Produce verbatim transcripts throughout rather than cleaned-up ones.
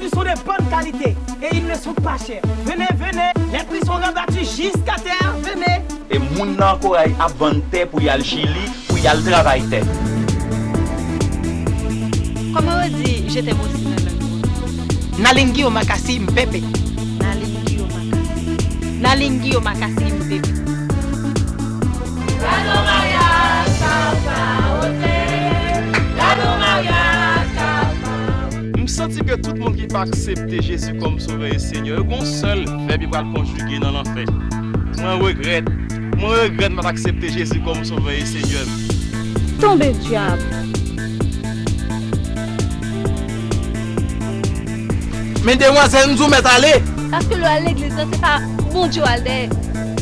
Ils sont de bonne qualité et ils ne sont pas chers. Venez, venez, les prix sont rabattus jusqu'à terre, venez. E moun nan Koray ap vann tè pou y al Chili, pou y al travay tè. Kòman yo di je t'aime aussi nan lang? Nalingi omakasi mpepe. Nalingi omakasi. Nalingi omakasi mpepe. Gade yon maryaj k ap pa wote. Gade yon maryaj k ap pa wote. M santi ke tout moun ki pa aksepte Jezi kòm Sovè e Senyè, yo gon sèl vèb yo pral konjige nan lanfè. Mwen regrèt. Mwen regrèt m pa t aksepte Jezi kòm Sovè e Senyè m. Tonbe dyab! Men demwazèl, m di w mèt ale! Paske lè w al legliz la, se pa Bondye w al dèyè,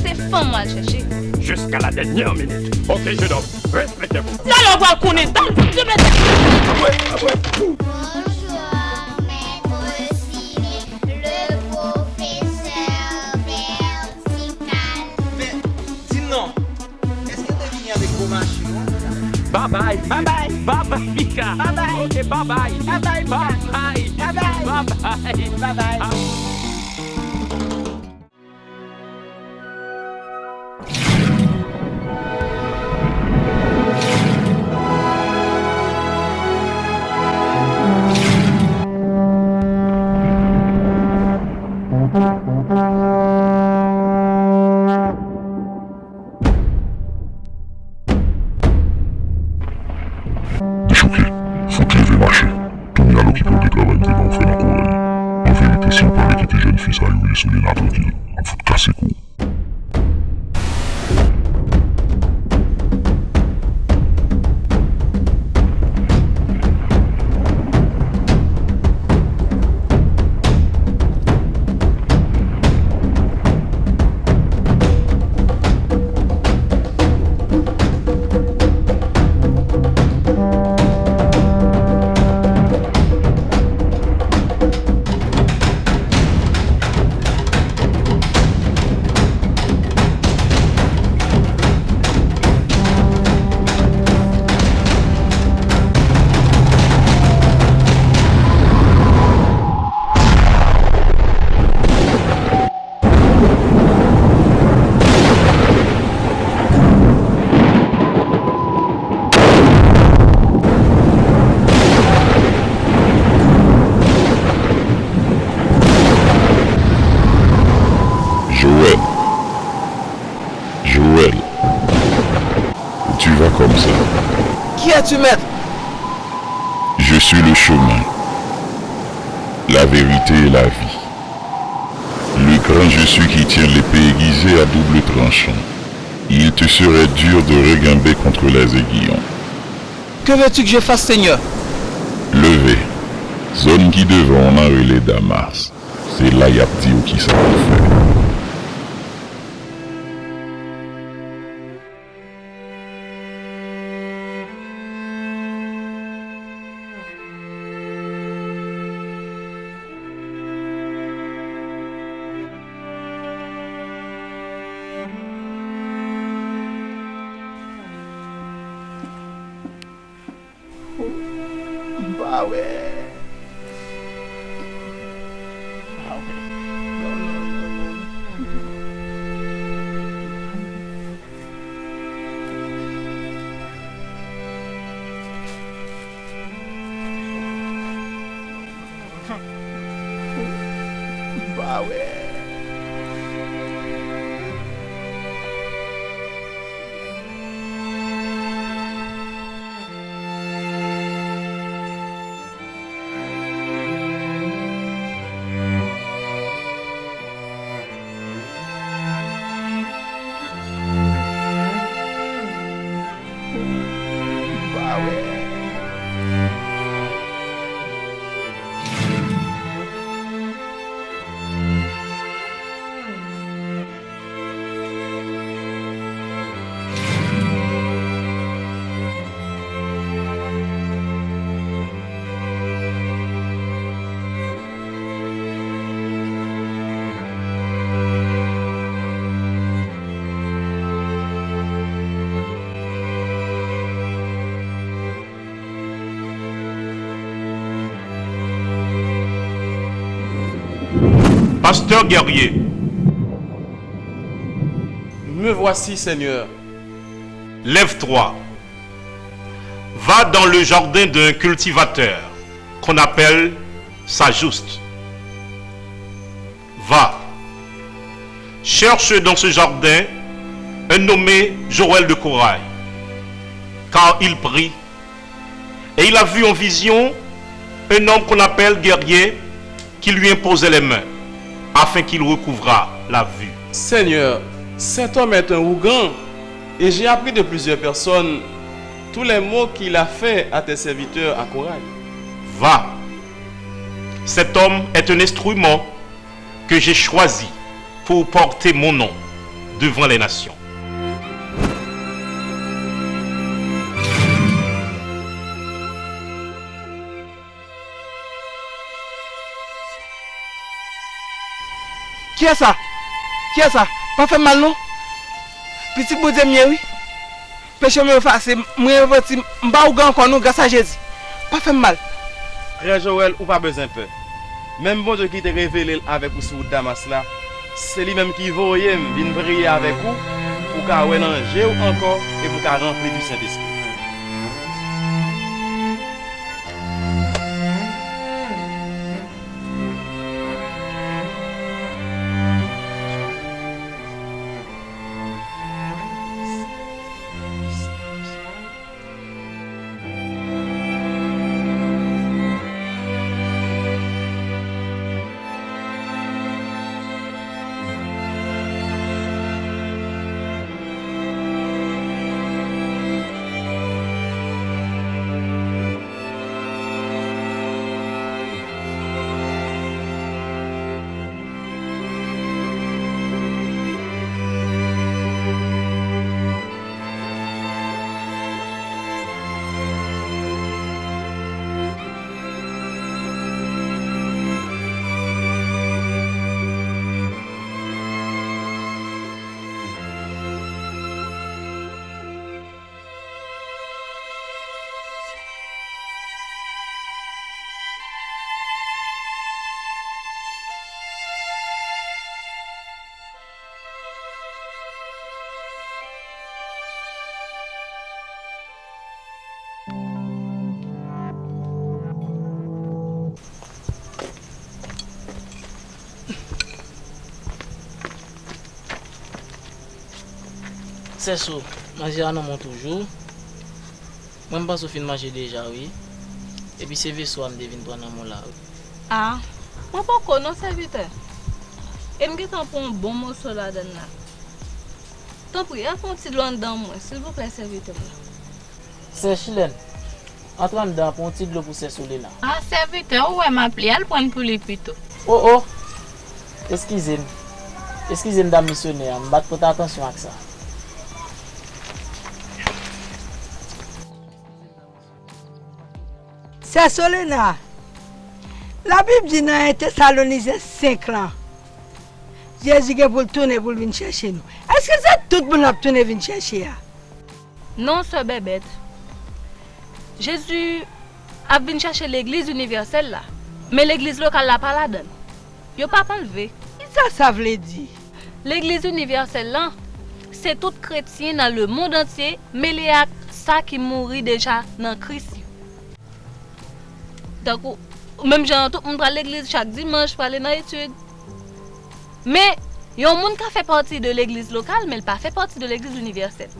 se fanm w al chèche. Jusqu'à la dernière minute. Ok, jeune homme, respectez-vous. Talè w pral konnen, talè w pral konnen. Bonjour, maître Simé, le professeur vertical. Men, di m non, èske w te vini avèk gwo machin ou? Babay. Babay. Babay, Mika. Babay. Ok, babay. Babay, Mika. Babay. Babay. Babay. Babay. Dechoke, fout leve mache. Tounen al okipe w de travay m te ba w fè nan Korèy. An verite, si w pa arete jèn fi sa yo rele Soulye nan Atòvil, m ap fout kase kou w. Joël. Joël. Où tu vas comme ça? Qui es-tu, maître? Je suis le chemin, la vérité et la vie. Le grand je suis qui tient l'épée aiguisée à double tranchant. Il te serait dur de reguimber contre les aiguillons. Que veux-tu que je fasse, Seigneur? Leve. Zòn ki devan w nan rele Damas. Se la y ap di w kisa pou w fè. M pa wè. M pa wè. Non, non, non, non. M pa wè. Pasteur guerrier. Me voici, Seigneur. Lève-toi. Va dans le jardin d'un cultivateur qu'on appelle Sajuste. Va. Cherche dans ce jardin un nommé Joël de Corail, car il prie et il a vu en vision un homme qu'on appelle guerrier qui lui imposait les mains afin qu'il recouvrât la vue. Seigneur, cet homme est un ougan, et j'ai appris de plusieurs personnes tous les maux qu'il a fait à tes serviteurs à Corail. Va. Cet homme est un instrument que j'ai choisi pour porter mon nom devant les nations. Kiyès sa? Kiyès sa? Pa fè m mal non. Pitit Bondye m ye wi. Peche mwen efase, mwen repanti, m pa ougan ankò non, gras a Jezi. Pa fè m mal. Frè Joël, ou pa bezwen pè. Menm Bondye ki te revele l avèk ou sou wout Damas la, se li menm ki voye m vin priye avèk ou, pou w ka wè nan je w ankò e pou w ka ranpli di Sentespri. Sè Sou, manje a nan men w toujou? Mwen, m panse w fin manje deja, wi. Epi se veso a m te vin pran nan men w la, wi. A, mwen poko non, sèvitè. E m gentan pran yon bon moso ladann la. Tanpri, al pran yon ti dlo anndan mwen, silvouplè, sèvitè m nan. Sè Chilèn, antre anndan an, pran yon ti dlo pou sè Solena. A, sèvitè, ou wè m ap li, al pran l pou li pito. O, o! Eskize m. Eskize m, dam misyonè a, m pa t pote atansyon ak sa. Sè Solena, Labib di nan en Tesalonizen senk lan, Jezi gen pou l tounen pou l vin chèche nou. Èske se tout moun l ap tounen vin chèche a? Non, sè Bèbèt. Jezi ap vin chèche legliz inivèsèl la, men legliz lokal la pa ladan l. Yo p ap anlve. Kisa sa vle di? Legliz inivèsèl lan, se tout kretyen nan lemonn antye mele ak sa ki mouri deja nan Kris yo. Tankou, menm jan tout moun pral legliz chak dimanch, prale nan etid. Men, yon moun ka fè pati de legliz lokal, men l pa fè pati de legliz inivèsèl.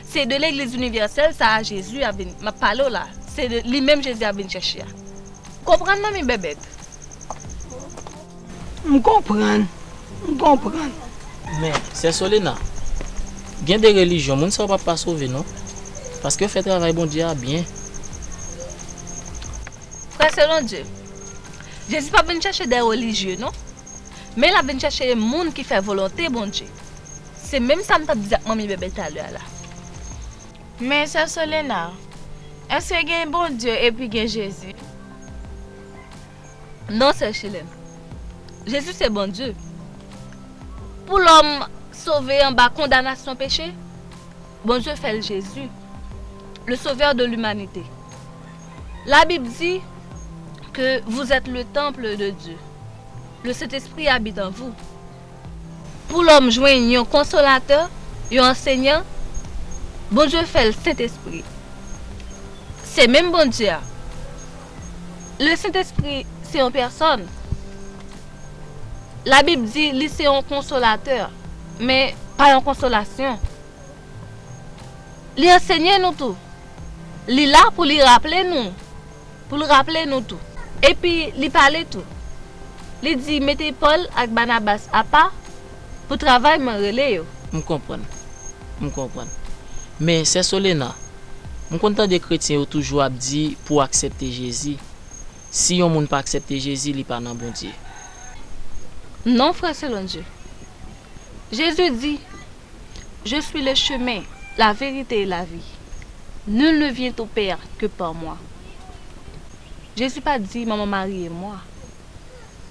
Se de legliz inivèsèl sa a Jezi ap vin, m ap pale w la. Se de li menm Jezi ap vin chèche a. Konprann nan mi Bèbèt. M konprann. M konprann. Men, sè Solena, gen de relijyon, moun sa yo p ap pa sove non. Paske yo fè travay Bondye a byen. Frè Selondye, Jezi p ap vin chèche de relijye non. Men l ap vin chèche moun ki fè volonte Bondye. Se menm sa m t ap di ak manmi Bèbèt talè a la. Men, sè Solena, èske gen Bondye epi gen Jezi? Non, sè Chilèn. Jezi se Bondye. Pou lòm sove anba kondanasyon peche, Bondye fè l Jezi, le Sauveur de l'humanité. Labib di ke vous êtes le temple de Dieu. Le Saint-Esprit habite en vous. Pou lòm jwenn yon konsolatè, yon ansenyan, Bondye fè l Sentespri. Se menm Bondye a. Le Sentespri se yon pèsòn. Labib di li se yon konsolatè, men pa yon konsolasyon. Li ansenye nou tou. Li la pou li raple nou, pou l raple nou tou. Epi li pale tou. Li di, "Mete Pòl ak Banabas apa pou travay mwen rele yo." M konprann. M konprann. Men, sè Solena, m konn tande kretyen yo toujou ap di pou w aksepte Jezi. Si yon moun pa aksepte Jezi, li pa nan Bondye. Non, frè Selondye. Jezi di, "Je suis le chemin, la vérité et la vie. Nul ne vient au Père que par moi." Jezi pa di, "Manman Mari e mwa."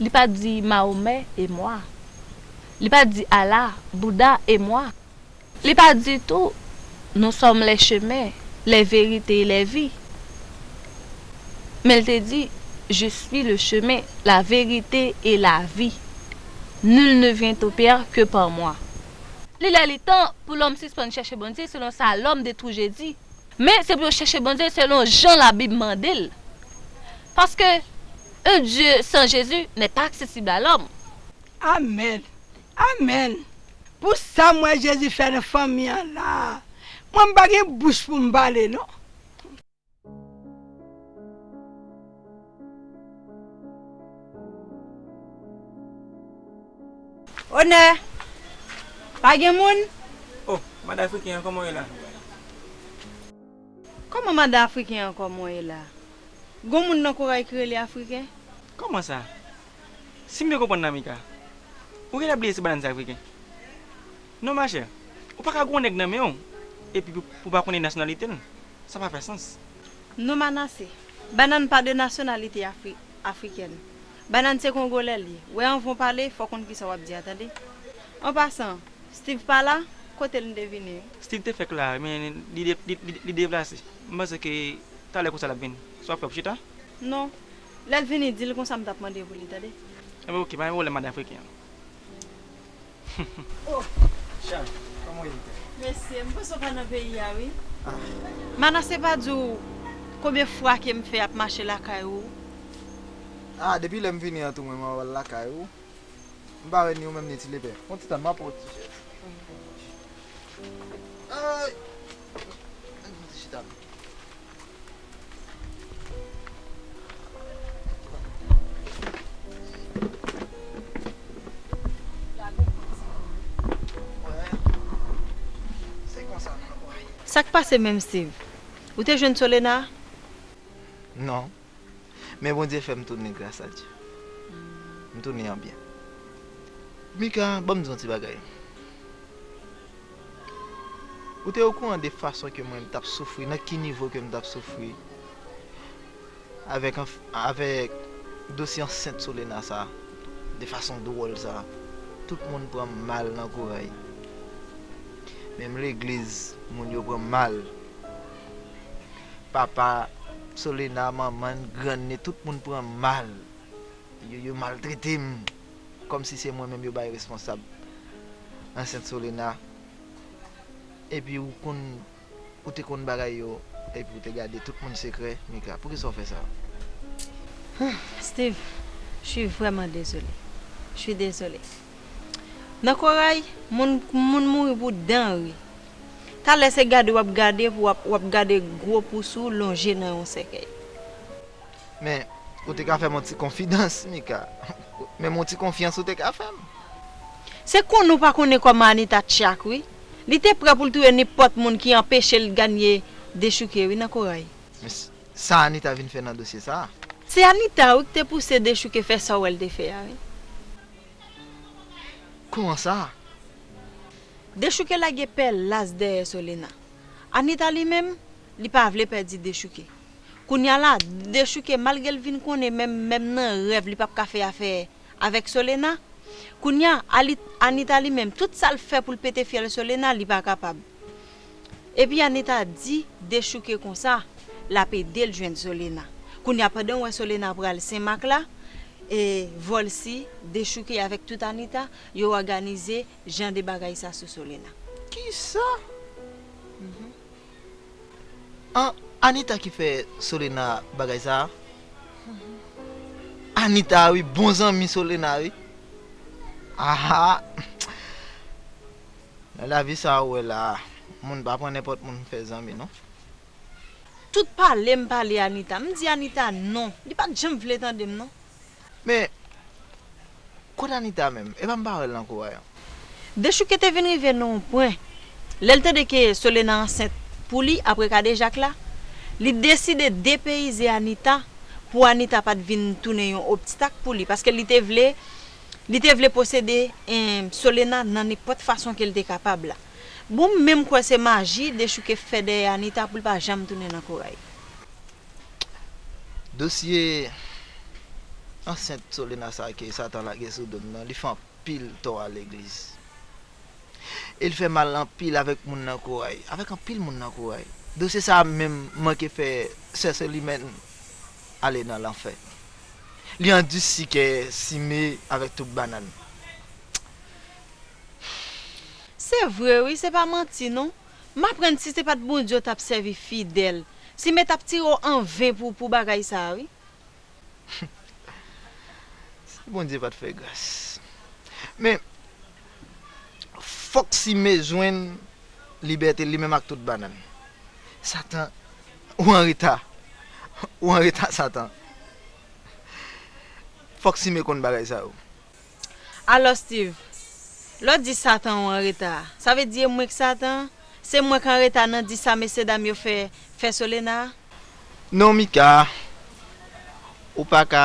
Li pa di, "Mahomè e mwa." Li pa di, "Allah, Bouda e mwa." Li pa di tou, "Nous sommes les chemins, les vérités et les vies." Men l te di, "Je suis le chemin, la vérité et la vie. Nul ne vient au Père que par moi." Li lè li tan pou lòm sispann chèche Bondye selon sa lòm de twouve di. Men se pou yo chèche Bondye selon jan Labib mande l. Paske un Dieu sans Jésus n'est pas accessible à l'homme. Amèn. Amèn. Pou sa m wè Jezi fè nan fanmi an la, mwen m pa gen bouch pou m pale non. Onè, pa gen moun? Oh, madan Afriken an, kòman w ye la? Kòman madan Afriken an, kòman w ye la? Gon moun nan Koray ki rele Afriken? Kòman sa? Si m byen konprann la, Mika, ou genlè bliye se bannann sa Afriken. Non, machè, ou pa ka gen yon nèg nan men w, epi pou, pou w pa konnen nasyonalite l. Sa pa fè sans. Non, Manase, bannann pa de nasyonalite afri-, afrikèn. Bannann se kongolè l ye. Wè, anvan w pale, fò w konn kisa w ap di a, tande. An pasan, Steve pa la, kote l n te vini? Steve te fèk la, men li de-, li, li, li deplase. M panse ke talè konsa l ap vini. Sa w ap fè, w ap chita? Non. Lè l vini, di l konsa m t ap mande pou li, tande. Enben, oke, pa gen pwoblèm, madan Afriken an. Oh, Chan, kòman w ye, frè? Mesye, m panse w pa nan peyi a, wi. Ah. Manase pa di w konbyen fwa ke m fè ap mache lakay ou? Ah, depi lè m vini an tou, mwen, m ap al lakay ou. M pa wè ni ou menm ni Ti Lepè. Yon ti tann, m ap pran yon ti chèz. Ay! Yon ti chita. Sa k pase menm, Steve? Ou te jwenn Solena? Non. Men Bondye fè m tounen, gras a Dye. M tounen an byen. Mika, ban m di yon ti bagay. Ou te okouran de fason ke mwen m t ap soufri, nan ki nivo ke m t ap soufri avèk anf-, avèk dosye ansent Solena sa, de fason dwòl sa. Tout moun pran m mal nan Koray. Menm legliz, moun yo pran m mal. Papa Solena, manman n, grann ni, tout moun pran m mal. Yo, yo maltrete m. Kòmsi se mwen menm yo bay responsab ansent Solena. Epi ou konn, ou te konn bagay yo, epi ou te gade tout moun sekrè, Mika. Poukisa w fè sa? Hmm, Steve, je suis vraiment désolé. Je suis désolé. Nan Koray, moun, moun mouri pou dan ri. Talè se gade w ap gade, w ap, w ap gade gwo pous ou lonje nan yon sèkèy. Men, ou te ka fè m yon ti konfidans, Mika. Men yon ti konfyans ou te ka fè m. Se konnen w pa konnen kòman Anita tchak, wi. Li te prè pou l touye nenpòt moun ki anpeche l ganye Dechouke, wi, nan Koray. Men s-, sa Anita vin fè nan dosye sa a? Se Anita, wi, ki te pouse Dechouke fè sa w wè l te fè a, wi. Kòman sa? Dechouke lage pè las dèyè Solena. Anita li menm, li pa vle pèdi Dechouke. Kounye a la, Dechouke, malgre l vin konnen menm, menm nan rèv, li p ap ka fè afè avèk Solena. Kounye a, Ali-, Anita li menm, tout sa l fè pou l pete fyèl Solena, li pa kapab. Epi Anita di Dechouke konsa, l ap ede l jwenn Solena. Kounye a, pandan w wè Solena pral Senmak la, E Volcy dechouke avèk tout Anita, yo òganize jan de bagay sa sou Solena. Kisa? An, Anita ki fè Solena bagay sa a? Anita wi, bon zanmi Solena wi. Aha. Nan lavi sa ou wè la, moun pa pran nenpòt moun fè zanmi non. Tout pale m pale Anita, m di Anita non, li pa t janm vle tande m non. Men, kot Anita menm? Epa m pa wè l nan koray an. Dechouke te vin rive nan yon pwen. Lè l tande ke Solena ansent pou li apre kadejak la, li deside depeyize Anita pou Anita pa t vin tounen yon obstak pou li, paske li te vle li te vle posede Solena nan nenpòt fason ke l te kapab la. Bon, m menm kwè se maji Dechouke fè dèyè Anita pou l pa janm tounen nan koray. Dosye ansent Solena sa ke Satan lage sou do m nan, li fè anpil tò a legliz. E l fè mal anpil avèk moun nan koray, avèk anpil moun nan koray. Dosye sa a menm manke fè sè Solimèn ale nan lanfè. Li andisi kè Sime avèk tout bannann. Se vre wi, se pa manti non. M aprann si se pa t Bondye w t ap sèvi fidèl, Sime t ap tire w an ven pou pou bagay sa a wi. Si Bondye pa t fè gras. Men, fòk Sime jwenn libète li menm ak tout bannann. Satan, ou anreta. Ou anreta, Satan. Fòk Sime konn bagay sa yo. Alò Steve, lè w di Satan ou anreta, sa vle di e mwen k Satan? Se mwen k anreta nan di sa mesyedam yo fè fè Solena a? Non Mika, ou pa ka,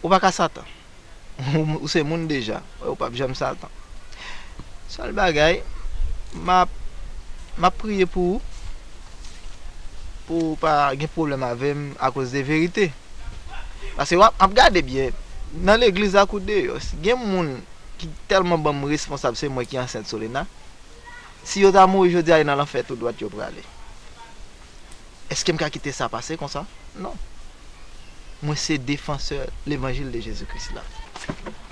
ou pa ka Satan. Ou se moun deja, ou p ap janm Satan. Sèl bagay, m ap, m ap priye pou ou, pou ou pa gen pwoblèm avè m akoz de verite. Paske w ap, m ap gade byen, nan legliz ak ou deyò, gen moun ki tèlman ban m responsab se mwen ki ansent Solena. Si yo ta mouri jodi a, e nan lanfè tou dwat yo prale. Èske m ka kite sa pase konsa? Non. Mwen se defansè levanjil de Jezi Kris la.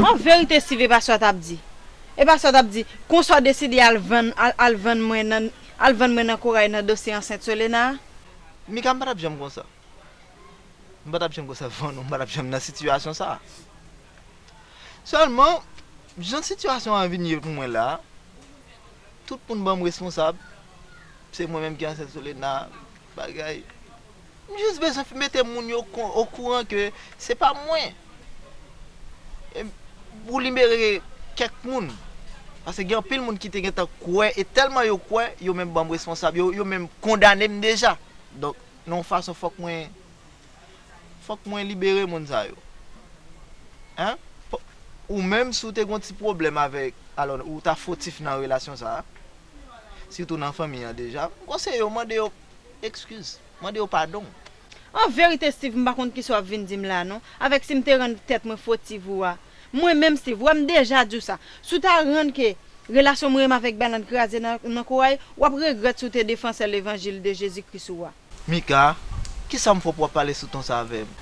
An verite Steve, e pa sa w t ap di. E pa sa w t ap di. Konsa w deside al vann, al, al vann mwen nan, al vann mwen nan koray nan dosye ansent Solena a? Mika, m pa t ap janm konsa. M pa t ap janm konsa vann ou, m pa t ap janm nan sitiyasyon sa a. Sèlman, jan sitiyasyon an vin ye pou mwen la, tout moun ban m responsab, se mwen menm ki ansent Solena, bagay. M jis bezwen mete moun yo okouran ke se pa mwen. E pou libere kèk moun. Paske gen anpil moun ki te gentan kwè, e tèlman yo kwè, yo menm ban m responsab, yo, yo menm kondane m deja. Donk, nan yon fason, fòk mwen, fòk mwen libere moun sa yo. Hein? Ou menm, si w te gen yon ti pwoblèm avèk, alò, ou ta fotif nan relasyon sa a, sitou nan fanmi an deja, m konseye w mande yo ekskiz, mande yo padon. An verite Steve, m pa konn kisa w ap vin di m la non, avèk si m te rann tèt mwen fotif ou a. Mwen menm Steve, w wè m deja di w sa, si w ta rann ke relasyon mwen menm avèk Balan kraze nan, nan koray, w ap regrèt si w te defansè levanjil de Jezi Kris ou a. Mika, kisa m fè w pou w ap pale sou ton sa avè m?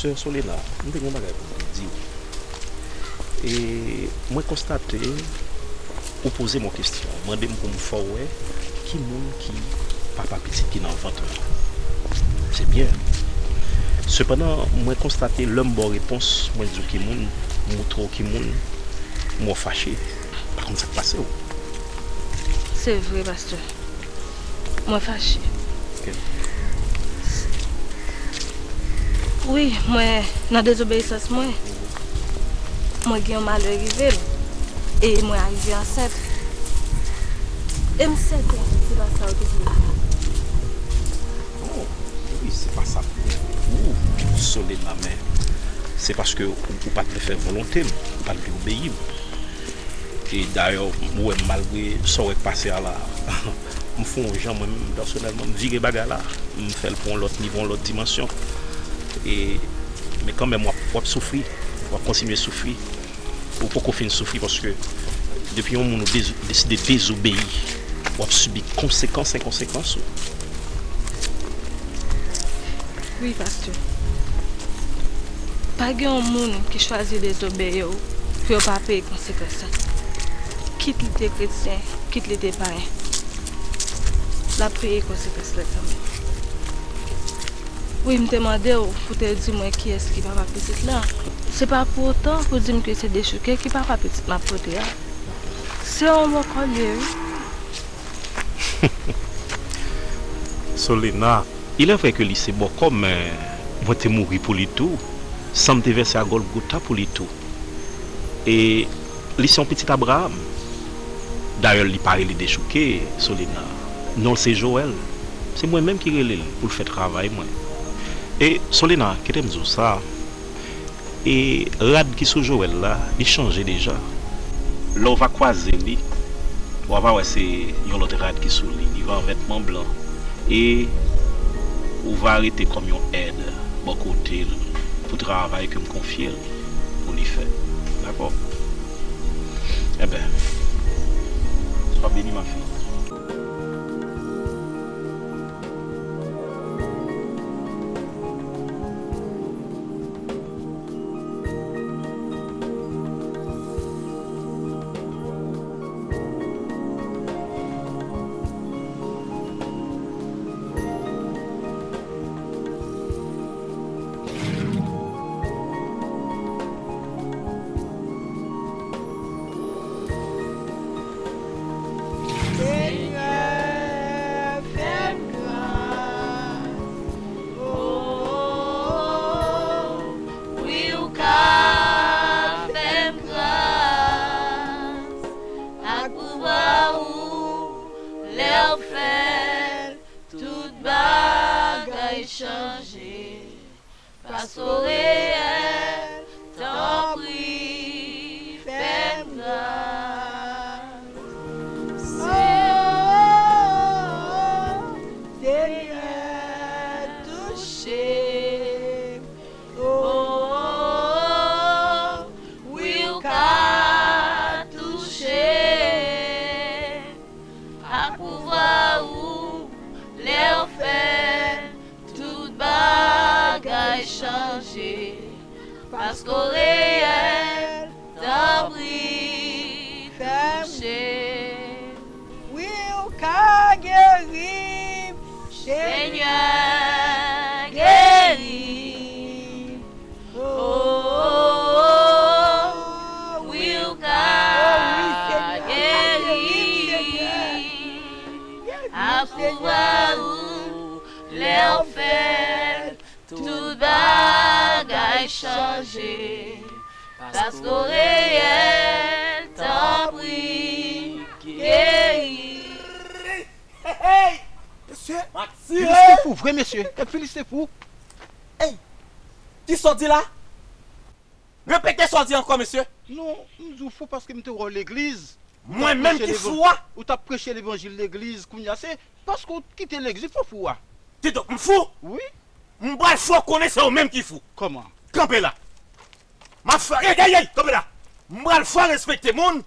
Sè Solena, m te gen yon bagay pou m te di w. E mwen konstate ou poze m yon kesyon, mande m pou m fè w wè ki moun ki papa pitit ki nan vant ou la. Se byen. Sepandan, mwen konstate lè m ba w repons, mwen di w ki moun, m moutre w ki moun, m wè w fache. M pa konn sa k pase w. Se vre, pastè. Mwen fache. Wi, mwen, nan dezobeyisans mwen, mwen gen yon malè rive m. E mwen arive ansent. E m sèten se pa sa w te vle. Oh, wi, se pa sa m te vle pou ou, Solena, men se paske ou, ou pa t vle fè volonte m, ou pa t vle obeyi m. E dayè, ou wè m, malgre sa w wè k pase a la, m fè yon jan, mwen menm, pèsonèlman, m vire bagay la, m fè l pou yon lòt nivo, yon lòt dimansyon. E, men kanmenm, w ap, w ap soufri, w ap kontinye soufri. Ou poko fin soufri paske depi yon moun ou dez-, deside dezobeyi, w ap sibi konsekans, konsekans ou. Wi, pastè. Pa gen yon moun ki chwazi dezobeyi w pou yo pa peye konsekans la. Kit li te kretyen, kit li te payen, l ap peye konsekans la kanmenm. Wi, m te mande w pou te di mwen kiyès ki papa pitit la. Se pa pou otan pou di m ke se Dechouke ki papa pitit m ap pote a. Se yon bòkò l ye, wi. Solena, il est vrai que li se bòkò, men mwen te mouri pou li tou, san m te vèse a Gòlgota pou li tou. E li se yon pitit Abraram. Dayè, li pa rele Dechouke, Solena. Non l se Joèl. Se mwen menm ki rele l pou l fè travay mwen. E, Solena, kite m di w sa. E rad ki sou Joèl la, li chanje deja. Lè w va kwaze li, w a va wè se yon lòt rad ki sou li. Li va an vètman blan. E ou va rete kòm yon èd bò kote l pou travay ke m konfye l pou li fè. Dakò? Enben, swa beni, ma fille. Senyè, fè m gras. Oh, wi, ou ka fè m gras. Ak pouvwa ou, lè w fè l, tout bagay chanje. Paske w reyèl, tanpri, fè m gras. Oh, Senyè, touche m. Oh, wi, ou ka touche m. Ak pouvwa ou, lè w fè l, tout bagay chanje. Paske w reyèl, tanpri, touche m. Wi, ou ka geri m, Senyè, geri m. Oh, wi, ou ka geri. Ak pouvwa ou, lè w fè l, tout bagay chanje. Paske w reyèl, tanpri, geri. Hey, hey! Mesye, Maxi, Filistin fou, vre mesye. Kèk Filistin fou. Hey! Ki sa w di la? Repete sa w di ankò, mesye. Non, m di w fou paske m te wè w legliz. Mwen menm ki fou a? Ou t ap preche levanjil legliz, kounye a se paske w kite legliz ou fou a. Kidonk, m fou? Wi. M pral fè w konnen se ou menm ki fou. Kòman? Kanpe la. M ap fè, ey, ey, ey, kanpe la. M pral fè w respekte moun.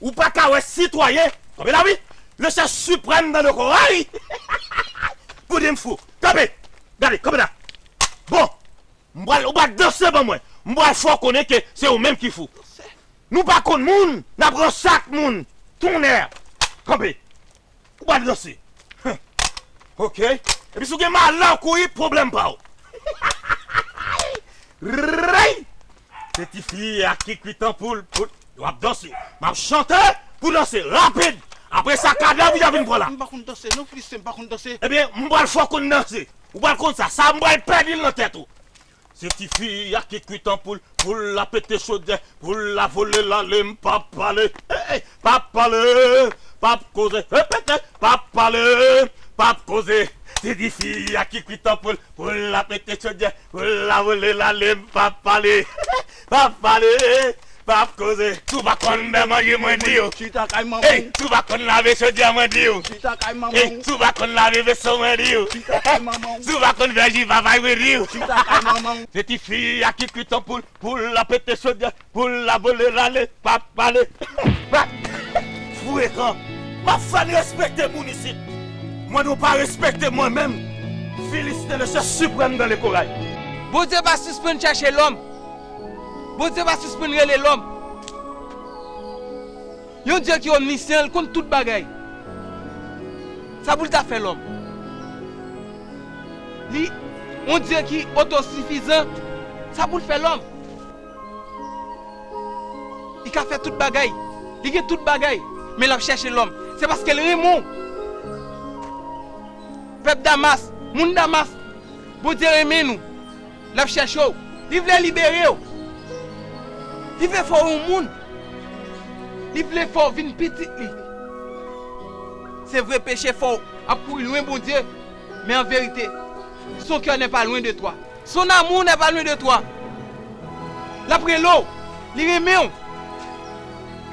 Ou pa ka wè sitwayen. Kanpe la, wi. Le chèf siprèm nan le koray. Pou di m fou. Kanpe. Gade, kanpe la. Bon. M pral, ou pral danse ban mwen. M pral fè w konnen ke se ou menm ki fou. Nou pa konn moun, n ap ransak moun. Tonnè. Kanpe. Ou pral danse. Hen. Ok. Epi si w gen malè w kouri, pwoblèm pa w. Rey! Se tifi a ki kwit an poul, poul. W ap danse. M ap chante pou danse. Rapid. Apre sa, kadav ou vin pran la. M pa konn danse, non, Filistin, m pa konn danse. Ebyen, m pral fè w konn danse. Ou pral konn sa. Sa, m pral pèdi l nan tèt ou. Se tifi a ki kwit an poul, poul la pete chodyè, poul la vole l ale, m pa pale, hey, pa pale, p ap koze, repete, p ap pale, p ap koze. Se di fi a ki kwit an poul, poul la pete chodyè, poul la vole l ale, m p ap pale, p ap pale, p ap koze. Si w pa konn bè manje, mwen di w. Chita kay manman w. Ey, si w pa konn lave chodyè, mwen di w. Chita kay manman w. Ey, si w pa konn lave veso, mwen di w. Chita kay manman w. Si w pa konn fè ji papay, mwen di w. Chita kay manman w. Se ti fi a ki kwit an poul, poul la pete chodyè, poul la vole l ale, p ap pale. Frekan. M ap fè n respekte moun isit. Mwen nou pa respekte mwen menm. Philistin, le chef suprême dans le corail. Bondye pa sispann chèche lòm. Bondye pa sispann rele lòm. Yon Dye ki omnisyan, l konn tout bagay. Sa pou l ta fè lòm? Li, yon Dye ki otosifizan, sa pou l fè lòm? Li ka fè tout bagay. Li gen tout bagay. Men l ap chèche lòm. Se paske l renmen w. Pèp Damas, moun Damas, Bondye renmen nou. L ap chèche w. Li vle libere w. Li vle fè w yon moun. Li vle fè w vin pitit li. Se vre, peche fè w ap kouri lwen Bondye, men an verite, son cœur n'est pas loin de toi. Son amour n'est pas loin de toi. L ap rele w, li renmen w.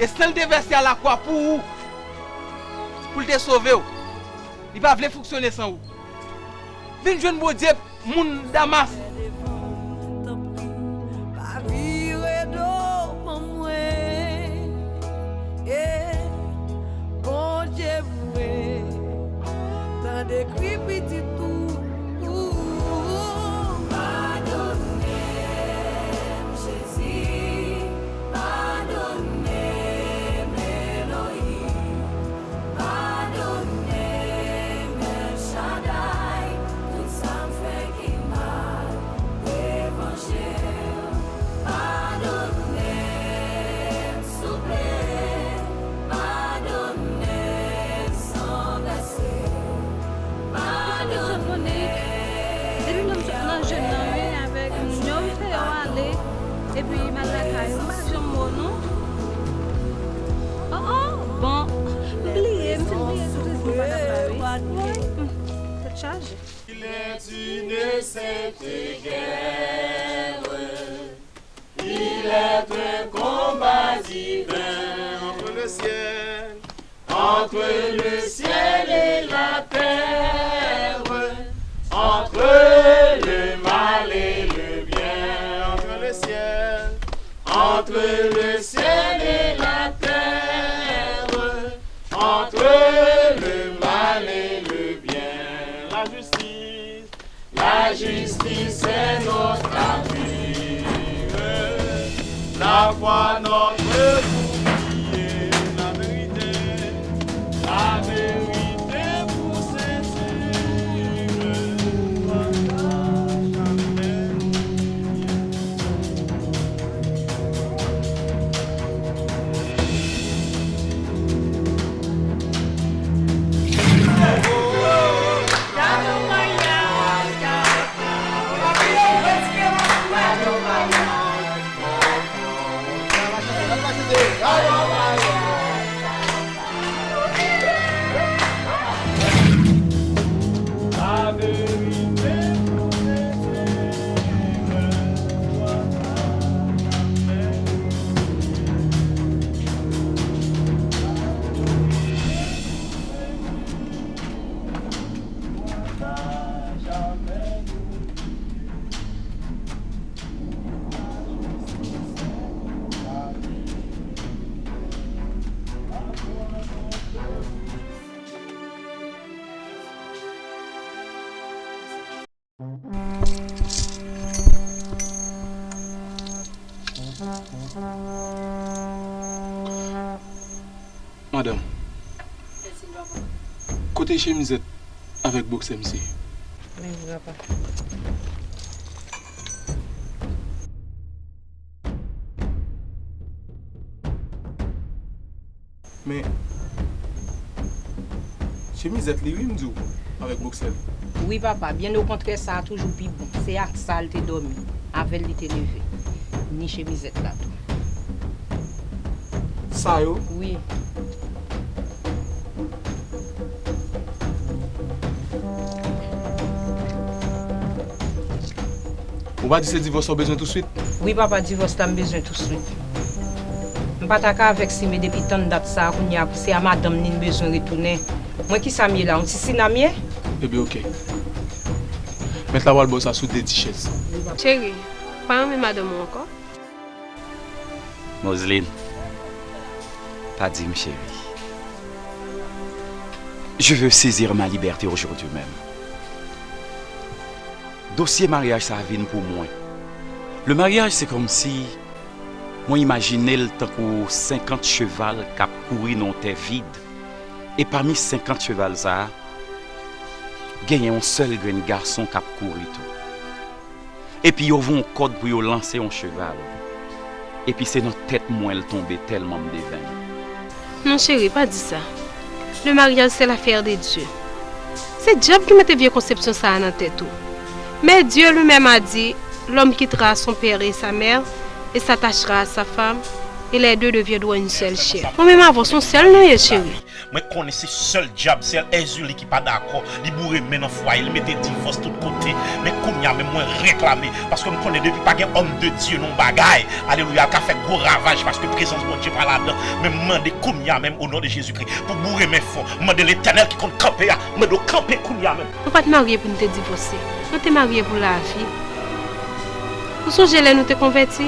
E san l te vèse a lakwa pou ou, pou l te sove w. Li pa vle fonksyone san ou. Vin jwenn Bondye, moun Damas. Tanpri, pa vire do ban mwen. E Bondye vre, tande kri pitit ou. Padone m, Jezi, padone m, Eloyi. Padone m, El Shaddai, tout sa m fè ki mal devan je w. Padone m, souple, padone m san vèse. Padone m. Depi lè m sot nan jèn nan, wi, avèk moun yo, m fè yo ale. Epi m al lakay yo, m pa janm wè w non. Oh, oh, bon, m bliye, m fin bliye tout rezon pa t ap la, wi. Wi, hmm, tèt chaje. Il est une sainte guerre, il est un combat divin entre le ciel, entre le ciel et la terre, entre le mal et le bien, entre le ciel, entre le ciel et la terre, entre le mal et le bien. La justice, la justice est notre armure. La foi notre bouclier. La vérité, la vérité pour séduire. Madanm, kote chemizèt avèk boksè misye? Mèsi, papa. Men, chemizèt li wi, m di w, avèk boksè l. Wi, papa, byen okontrè, sa a toujou pi bon. Se ak sa l te dòmi, avè l li te leve. Ni chemizèt la tou. Sa yo? Wi. Ou pa di se divòs la w bezwen touswit? Wi papa, divòs la m bezwen touswit. M pa ta ka avèk Sime depi tann dat sa a, kounye a se a madanm li n bezwen retounen. Mwen kisa m ye la, yon ti sina m ye? Ebyen oke. Mèt la pral ba w sa sou de ti chèz. Cheri, pa renmen madanm ou ankò? Moseline, pa di m cheri. Je veux saisir ma liberté aujourd'hui même. Dosye maryaj sa a vin pou mwen. Le maryaj se kòmsi mwen imajine l tankou senkant cheval k ap kouri nan yon tè vid. E pami senkant cheval sa a, genyen yon sèl grenn gason k ap kouri tou. Epi yo voye yon kòd pou yo lanse yon cheval. Epi se nan tèt mwen l tonbe tèlman m devenn. Non cheri, pa di sa. Le mariage c'est l'affaire de Dieu. Se dyab ki mete vye konsepsyon sa a nan tèt ou. Mais Dieu lui-même a dit, l'homme quittera son père et sa mère et s'attachera à sa femme, et les deux deviendront une seule chair. Mwen menm avè w se yon sèl nou ye cheri. Mwen konnen se sèl dyab, sèl Èzili ki pa dakò. Li boure men nan fwaye, li mete divòs tout kote. Men kounye a menm mwen reklame, paske m konnen depi pa gen òm de Dye nan yon bagay, alelouya, l ka fè gwo ravaj, paske prezans Bondye pa ladan. Men m mande kounye a menm, o non de Jezikri, pou boure men fò. M mande Letènèl ki konn kanpe a, m mande w kanpe kounye a menm. Nou pa t marye pou n te divòse. Nou te marye pou lavi. Ou sonje lè nou te konvèti?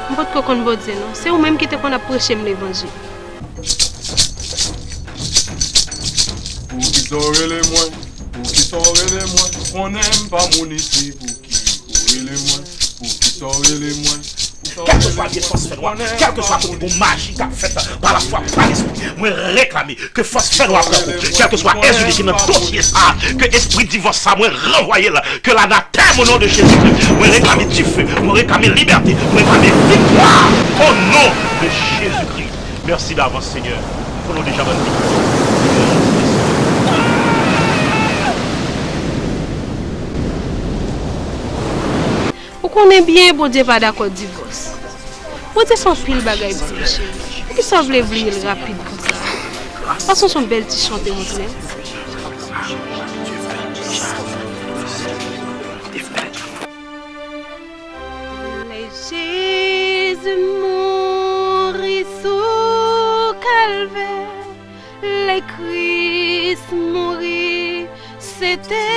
M potko konn Bondye non. Se ou menm ki te konn ap preche m levanjil. Poukisa w rele mwen? Poukisa w rele mwen? Ou konnen m pa moun isi. Poukisa w rele mwen? Poukisa w rele mwen? Kèlkeswa lye fòs fè nwa, kèlkeswa kote gon maji k ap fèt pa lafwa, pa lespri, mwen reklame ke fòs fè nwa pran kou. Kèlkeswa Èzili ki nan dosye sa, ke espri divòs sa, mwen ranvwaye l, ke lanatèm o non de Jezikri. Mwen reklame dife, mwen reklame libète, mwen reklame viktwa o non de Jezikri. Mèsi davans, Senyè, pou nou deja ban n viktwa. Ou konnen byen Bondye pa dakò divòs. Bondye fè anpil bagay pou nou, cheri. Poukisa w vle bliye l rapid konsa? Pase w se yon bèl ti chante montre m. Lè Jezi mouri sou Kalvè, lè Kris mouri, se te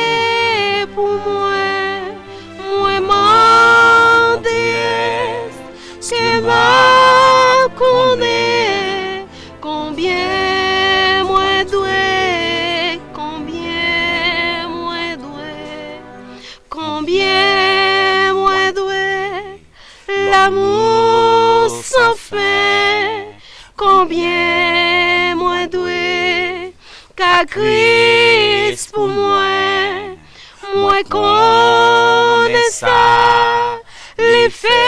pou mwen. Mwen mande èske m ap konnen konbyen mwen dwe, konbyen mwen dwe. Konbyen mwen dwe l'amour sans fin? Konbyen mwen dwe ka Kris pou mwen? Mwen konnen sa li fè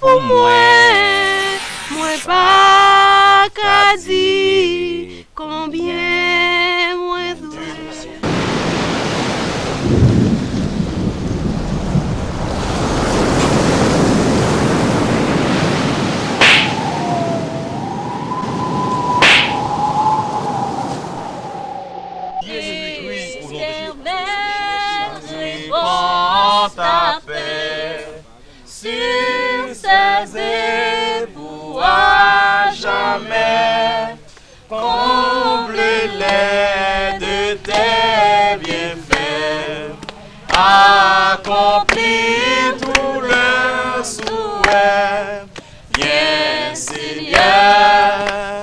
pou mwen. Mwen pa ka di konbyen mwen dwe. Sur ses épaules à jamais, comble-les de tes bienfaits, accomplis tous leurs souhaits. Viens, Seigneur,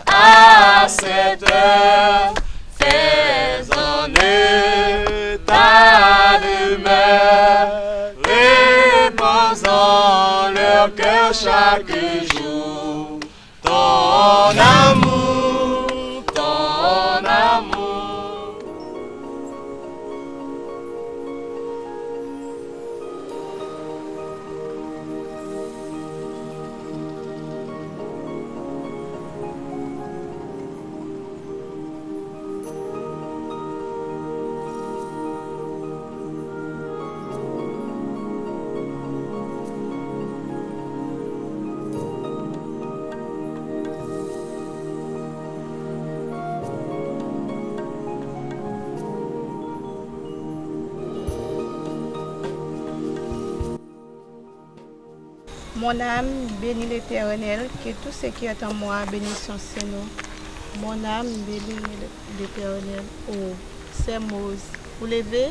à cette heure, fais en eux ta demeure, repose en leur cœur chaque jour. Ton amour, ton amour. Mon âme, bénis l'Éternel, que tout ce qui est en moi bénisse son saint nom. Mon âme, bénis l'Éternel. Oh, sè Moz, ou leve?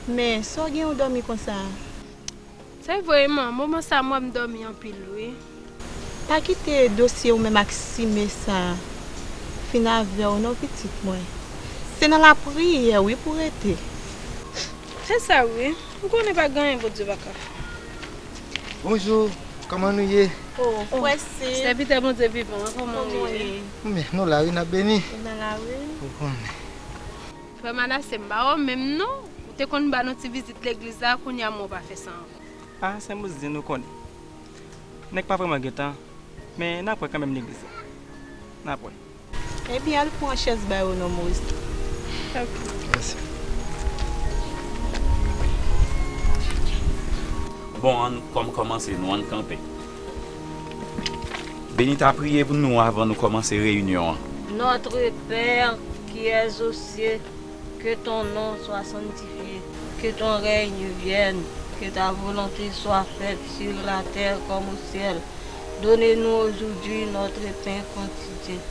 Men, sa w gen ou dòmi konsa? Se vre, man, moman sa m wè m dòmi anpil, wi. Pa kite dosye ou menm ak Sime sa fin avè w non, pitit mwen. Se nan lapriyè, wi, pou rete. Se sa, wi. Ou konnen pa gen anyen Bondye pa ka fè. Bonjou, kòman nou ye? Oh, frè Sime. Sèvitè Bondye vivan an, kòman ou ye? Men, nou la, wi, n ap beni. Ou nan la, wi. Ou konnen. Frè Manase, m pa wè w menm non. Ou te konn ba nou ti vizit legliz la, kounye a men w pa fè sa ankò. A, sè Moz di nou konnen. Nèg pa vrèman gen tan, men n ap wè kanmenm legliz la. N ap wè. Ebyen, al pran chèz ba yo non, Moz. Ok. Mèsi. Bon, ann kòm kòmanse, nou ann kanpe. Benita, priye pou nou avan nou kòmanse reyinyon an. Notre Père qui es aux cieux, que ton nom soit sanctifié, que ton règne vienne, que ta volonté soit faite sur la terre comme au ciel. Donne-nous aujourd'hui notre pain quotidien.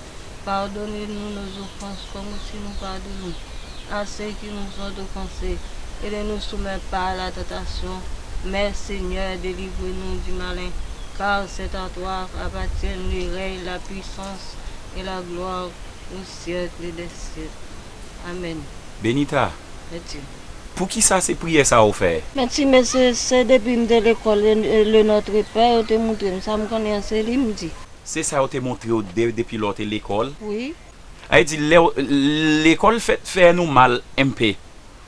Pardonne-nous nos offenses comme aussi nous pardonnons à ceux qui nous ont offensés. Et ne nous soumets pas à la tentation, mais Seigneur, délivre-nous du malin, car c'est à toi qu'appartiennent le règne, la puissance et la gloire au siècle des siècles. Amen. Benita, Mèt Sime. Poukisa se priyè sa ou fè? Mèt Sime, se, se depi m te lekòl, le, le Notre Père, yo te montre m sa, m konnen an se li m di. Se sa yo te montre w de, depi lè w te lekòl? Wi. Sa vle di, lè w, lekòl fè, fè nou mal enpe.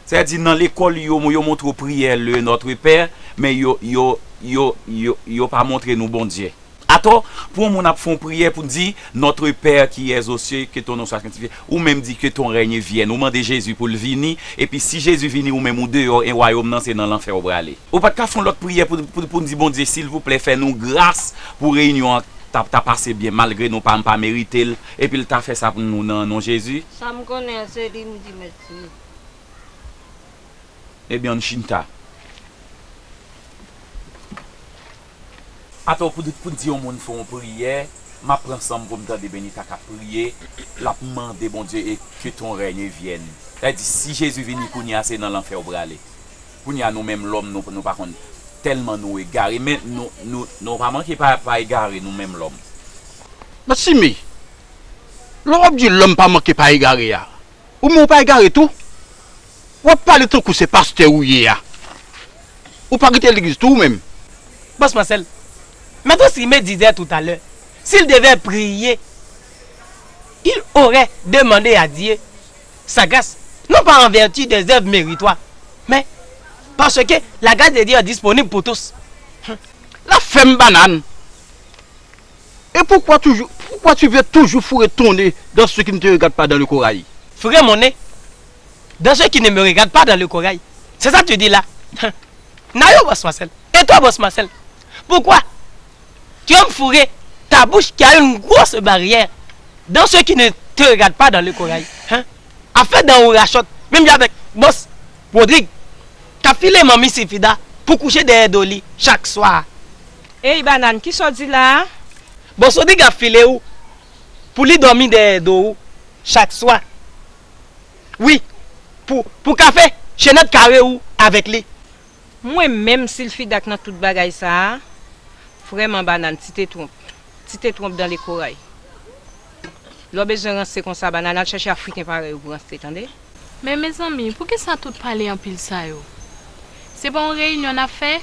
Sa vle di, nan lekòl, yo, yo montre w priyè le Notre Père, men yo, yo, yo, yo, yo pa montre nou Bondye. Atò, pou yon moun ap fè yon priyè pou di, Notre Père qui es aux cieux, que ton nom soit sanctifié, ou menm di, que ton règne vienne, ou mande Jezi pou l vini, epi si Jezi vini, ou menm ou deyò, e wayòm nan se nan lanfè ou prale. Ou pa t ka fè yon lòt priyè pou, pou, pou n di, Bondye, silvouplè, fè nou gras pou reyinyon an ta, ta pase byen, malgre nou pa, m pa merite l, epi l ta fè sa pou nou nan non Jezi? Sa m konnen an, se li m di, Mèt Sime. Ebyen, ann chita. Atò, pou, pou di yon moun fè yon priyè, m ap pran san m pou m tande Benita k ap priye, l ap mande Bondye, e que ton règne vienne. Sa vle di, si Jezi vini kounye a, se nan lanfè ou prale. Kounye a, nou menm lòm, nou, nou pa konn. Tèlman nou egare, men nou, nou, nou pa manke pa, pa egare, nou menm lòm. Mèt Sime, lè w ap di lòm pa manke pa egare a, ou menm ou pa egare tou? W ap pale tankou se pastè ou ye a. Ou pa kite legliz tou ou menm? Bòs Mansèl, Maître Sime disait tout à l'heure, s'il devait prier, il aurait demandé à Dieu sa grâce, non pas en vertu des œuvres méritoires, mais parce que la grâce de Dieu est disponible pour tous. L ap fè m banann. Et pourquoi toujours, pourquoi tu veux toujours fourrer ton nez dans ce qui ne te regarde pas dans le corail? Fourrer mon nez dans ce qui ne me regarde pas dans le corail. C'est ça que tu dis là. Nayo, Bòs Mansèl. Et toi, Bòs Mansèl, pourquoi tu aimes fourrer ta bouche qui a une grosse barrière dans ce qui ne te regarde pas dans le corail? Hein? Afè dan ou rachòt, menm jan avèk Bòs Rodrig, k ap file manmi Sifida pou kouche dèyè do li chak swa. Ey, banann, kisa w di la a? Bòs Rodrig ap file ou pou li dòmi dèyè do ou chak swa. Wi, pou, pou ka fè chenèt kare ou avèk li. Mwen menm, Silfida k nan tout bagay sa a, vrèman, banann, ti te twonp, ti te twonp dan lekoray. Lè w bezwen ranse konsa, banann, al chèche Afriken parèy ou pou ranse, tande? Men, mezanmi, poukisa tout pale anpil sa yo? Se pa yon reyinyon n ap fè?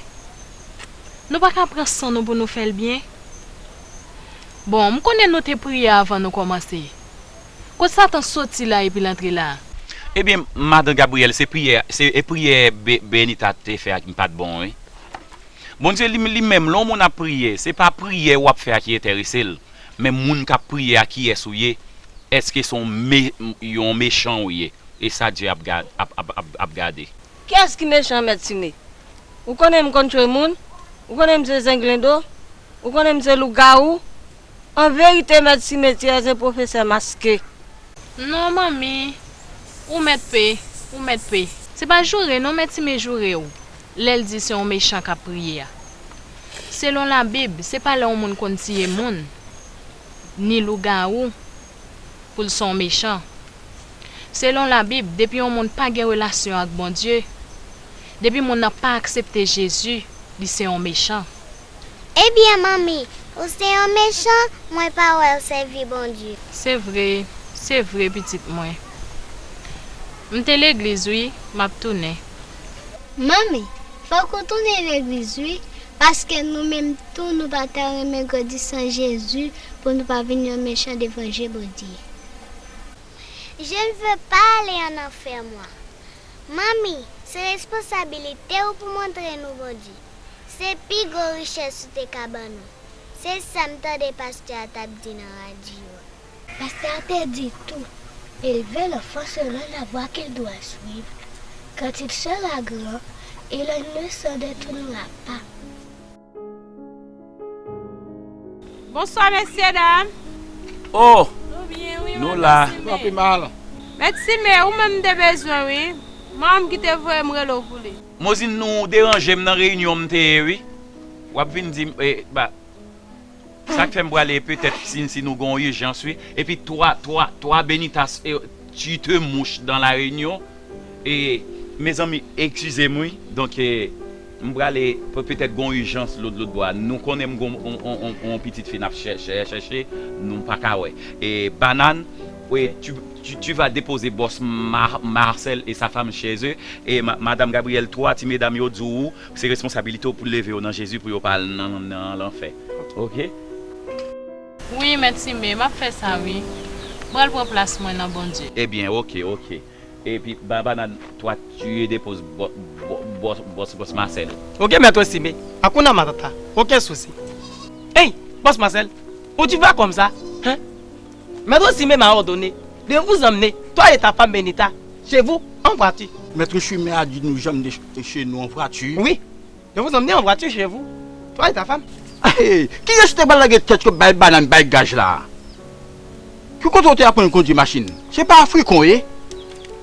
Nou pa ka pran san nou pou nou fè l byen? Bon, m konnen nou te priye avan nou kòmanse. Kot Satan soti la epi l antre la? Ebyen, madan Gabrielle, se priyè, se, e priyè Be-, Benita te fè a ki pa t bon, wi. Bondye li, li menm, lè yon moun ap priye, se pa priyè w ap fè a ki enterese l, men moun k ap priye a, kiyès ou ye, èske se yon me-, yon mechan ou ye? E sa Dye ap ga-, ap, ap, ap, ap gade. Kiyès ki mechan, Mèt Sime? Ou konnen m konn tchwe moun? Ou konnen m se zenglendo? Ou konnen m se lougawou? An verite, Mèt Sime, tu es un professeur masqué. Non, manmi, ou mèt pe, ou mèt pe. Se pa joure non, Mèt Sime joure w lè l di se yon mechan k ap priye a. Selon Labib, se pa lè yon moun konn tiye moun, ni lougawou, pou l se yon mechan. Selon Labib, depi yon moun pa gen relasyon ak Bondye, depi moun nan pa aksepte Jezi, li se yon mechan. Ebyen, manmi, ou se yon mechan, mwen pa wè w sèvi Bondye. Se vre, se vre, pitit mwen. M te legliz, wi, m ap tounen. Manmi, fòk ou tounen legliz, wi, paske nou menm tou, nou pa ta renmen grandi san Jezi pou nou pa vin yon mechan devan je Bondye. Je ne veux pas aller en enfer, moi. Manmi, se responsabilite w pou montre nou Bondye. Se pi gwo richès ou te ka ban nou. Se sa m tande pastè a t ap di nan radyo a. Pastè a te di tou, élever l'enfant selon la voie qu'il doit suivre. Quand il sera grand, il ne s'en détournera pas. Bonswa, mesye dam. Oh! Nou byen, wi, nou la. Mèt Sime. Mèt Sime, ou menm m te bezwen, wi. Manman m ki te voye m rele w pou li. Mozin, nou deranje m nan reyinyon m te ye, wi. W ap vin di m, eh, ba, sa k fè m prale petèt si, si nou gon ijans, wi. Epi twa, twa, twa benitas, eh, tu te mouche dans la Réunion. E, mezanmi, eskize m, wi. Donk, eh, m prale pe-, petèt gon ijans lòt, lòt bò a. Nou konnen m gon on, on, on, on pitit fi n ap chèche, chèche, nou pa ka wè. E, Banane, wi, tu, tu, tu vas déposer bòs Ma-, Marcel et sa femme chez eux. E ma-, Madame Gabrielle, twa ti medam yo di w, se responsabilite w pou leve yo nan Jezi pou yo pa al nan, nan lanfè. Oke? Wi, Mèt Sime, m ap fè sa, wi. M pral pran plas mwen nan Bondye. Ebyen, oke, oke. Epi, ba, Banane, twa, tu déposes bò-, bò-, bòs, bòs, bòs Marcel. Oke, Mèt Sime. Hakuna Matata. Oke sousi. Ey, bòs Marcel, ou tu vas comme ça, hein? Mèt Sime m'a ordonné de vous emmener, toi et ta femme Benita, chez vous, en voiture. Mèt Sime a di nou janm de chez nous en voiture. Wi. Je vous emmener en voiture chez vous, toi et ta femme. Hey, kiyès ou te pral lage tèt yo bay Banane bay gaj la? Ki kote w te aprann kondui machin? Se pa afriken w ye?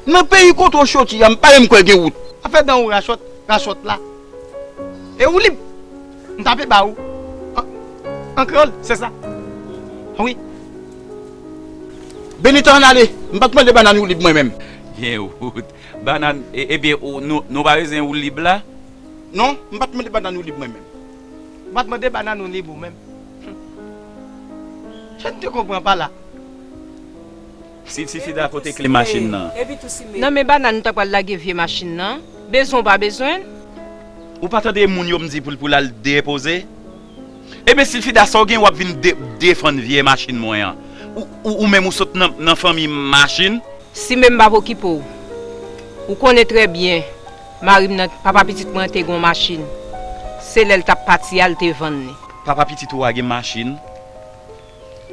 Nan peyi kote w soti a, m pa menm kwè gen wout. Afè dan ou rachòt, rachòt la. E ou lib. M tape ba ou. An, an kreyòl, se sa. Wi. Benita, ann ale. M pa t mande Banane ou lib mwen menm. Gen wout. Banane, e, ebyen, ou, nou, nou pa bezwen ou lib la? Non, m pa t mande Banane ou lib mwen menm. Ou pa t mande Banane ou lib ou menm. Hmm. Je ne te comprends pas là. Si, si, si, da kote kle machin nan. Nan men Banane ou ta pral lage vye machin nan. Bezwen ou pa bezwen l. Ou pa tande moun yo m di pou l, pou l al depoze? Ebyen, Silfida, sa w gen w ap vin de-, defann vye machin mwen an? Ou, ou, ou menm ou sot nan, nan fanmi machin? Sime, m p ap okipe w. Ou konnen trè byen, mari m nan, papa pitit mwen an te gen yon machin. Se lè l t ap pati a, l te vann li. Papa pitit ou a gen machin?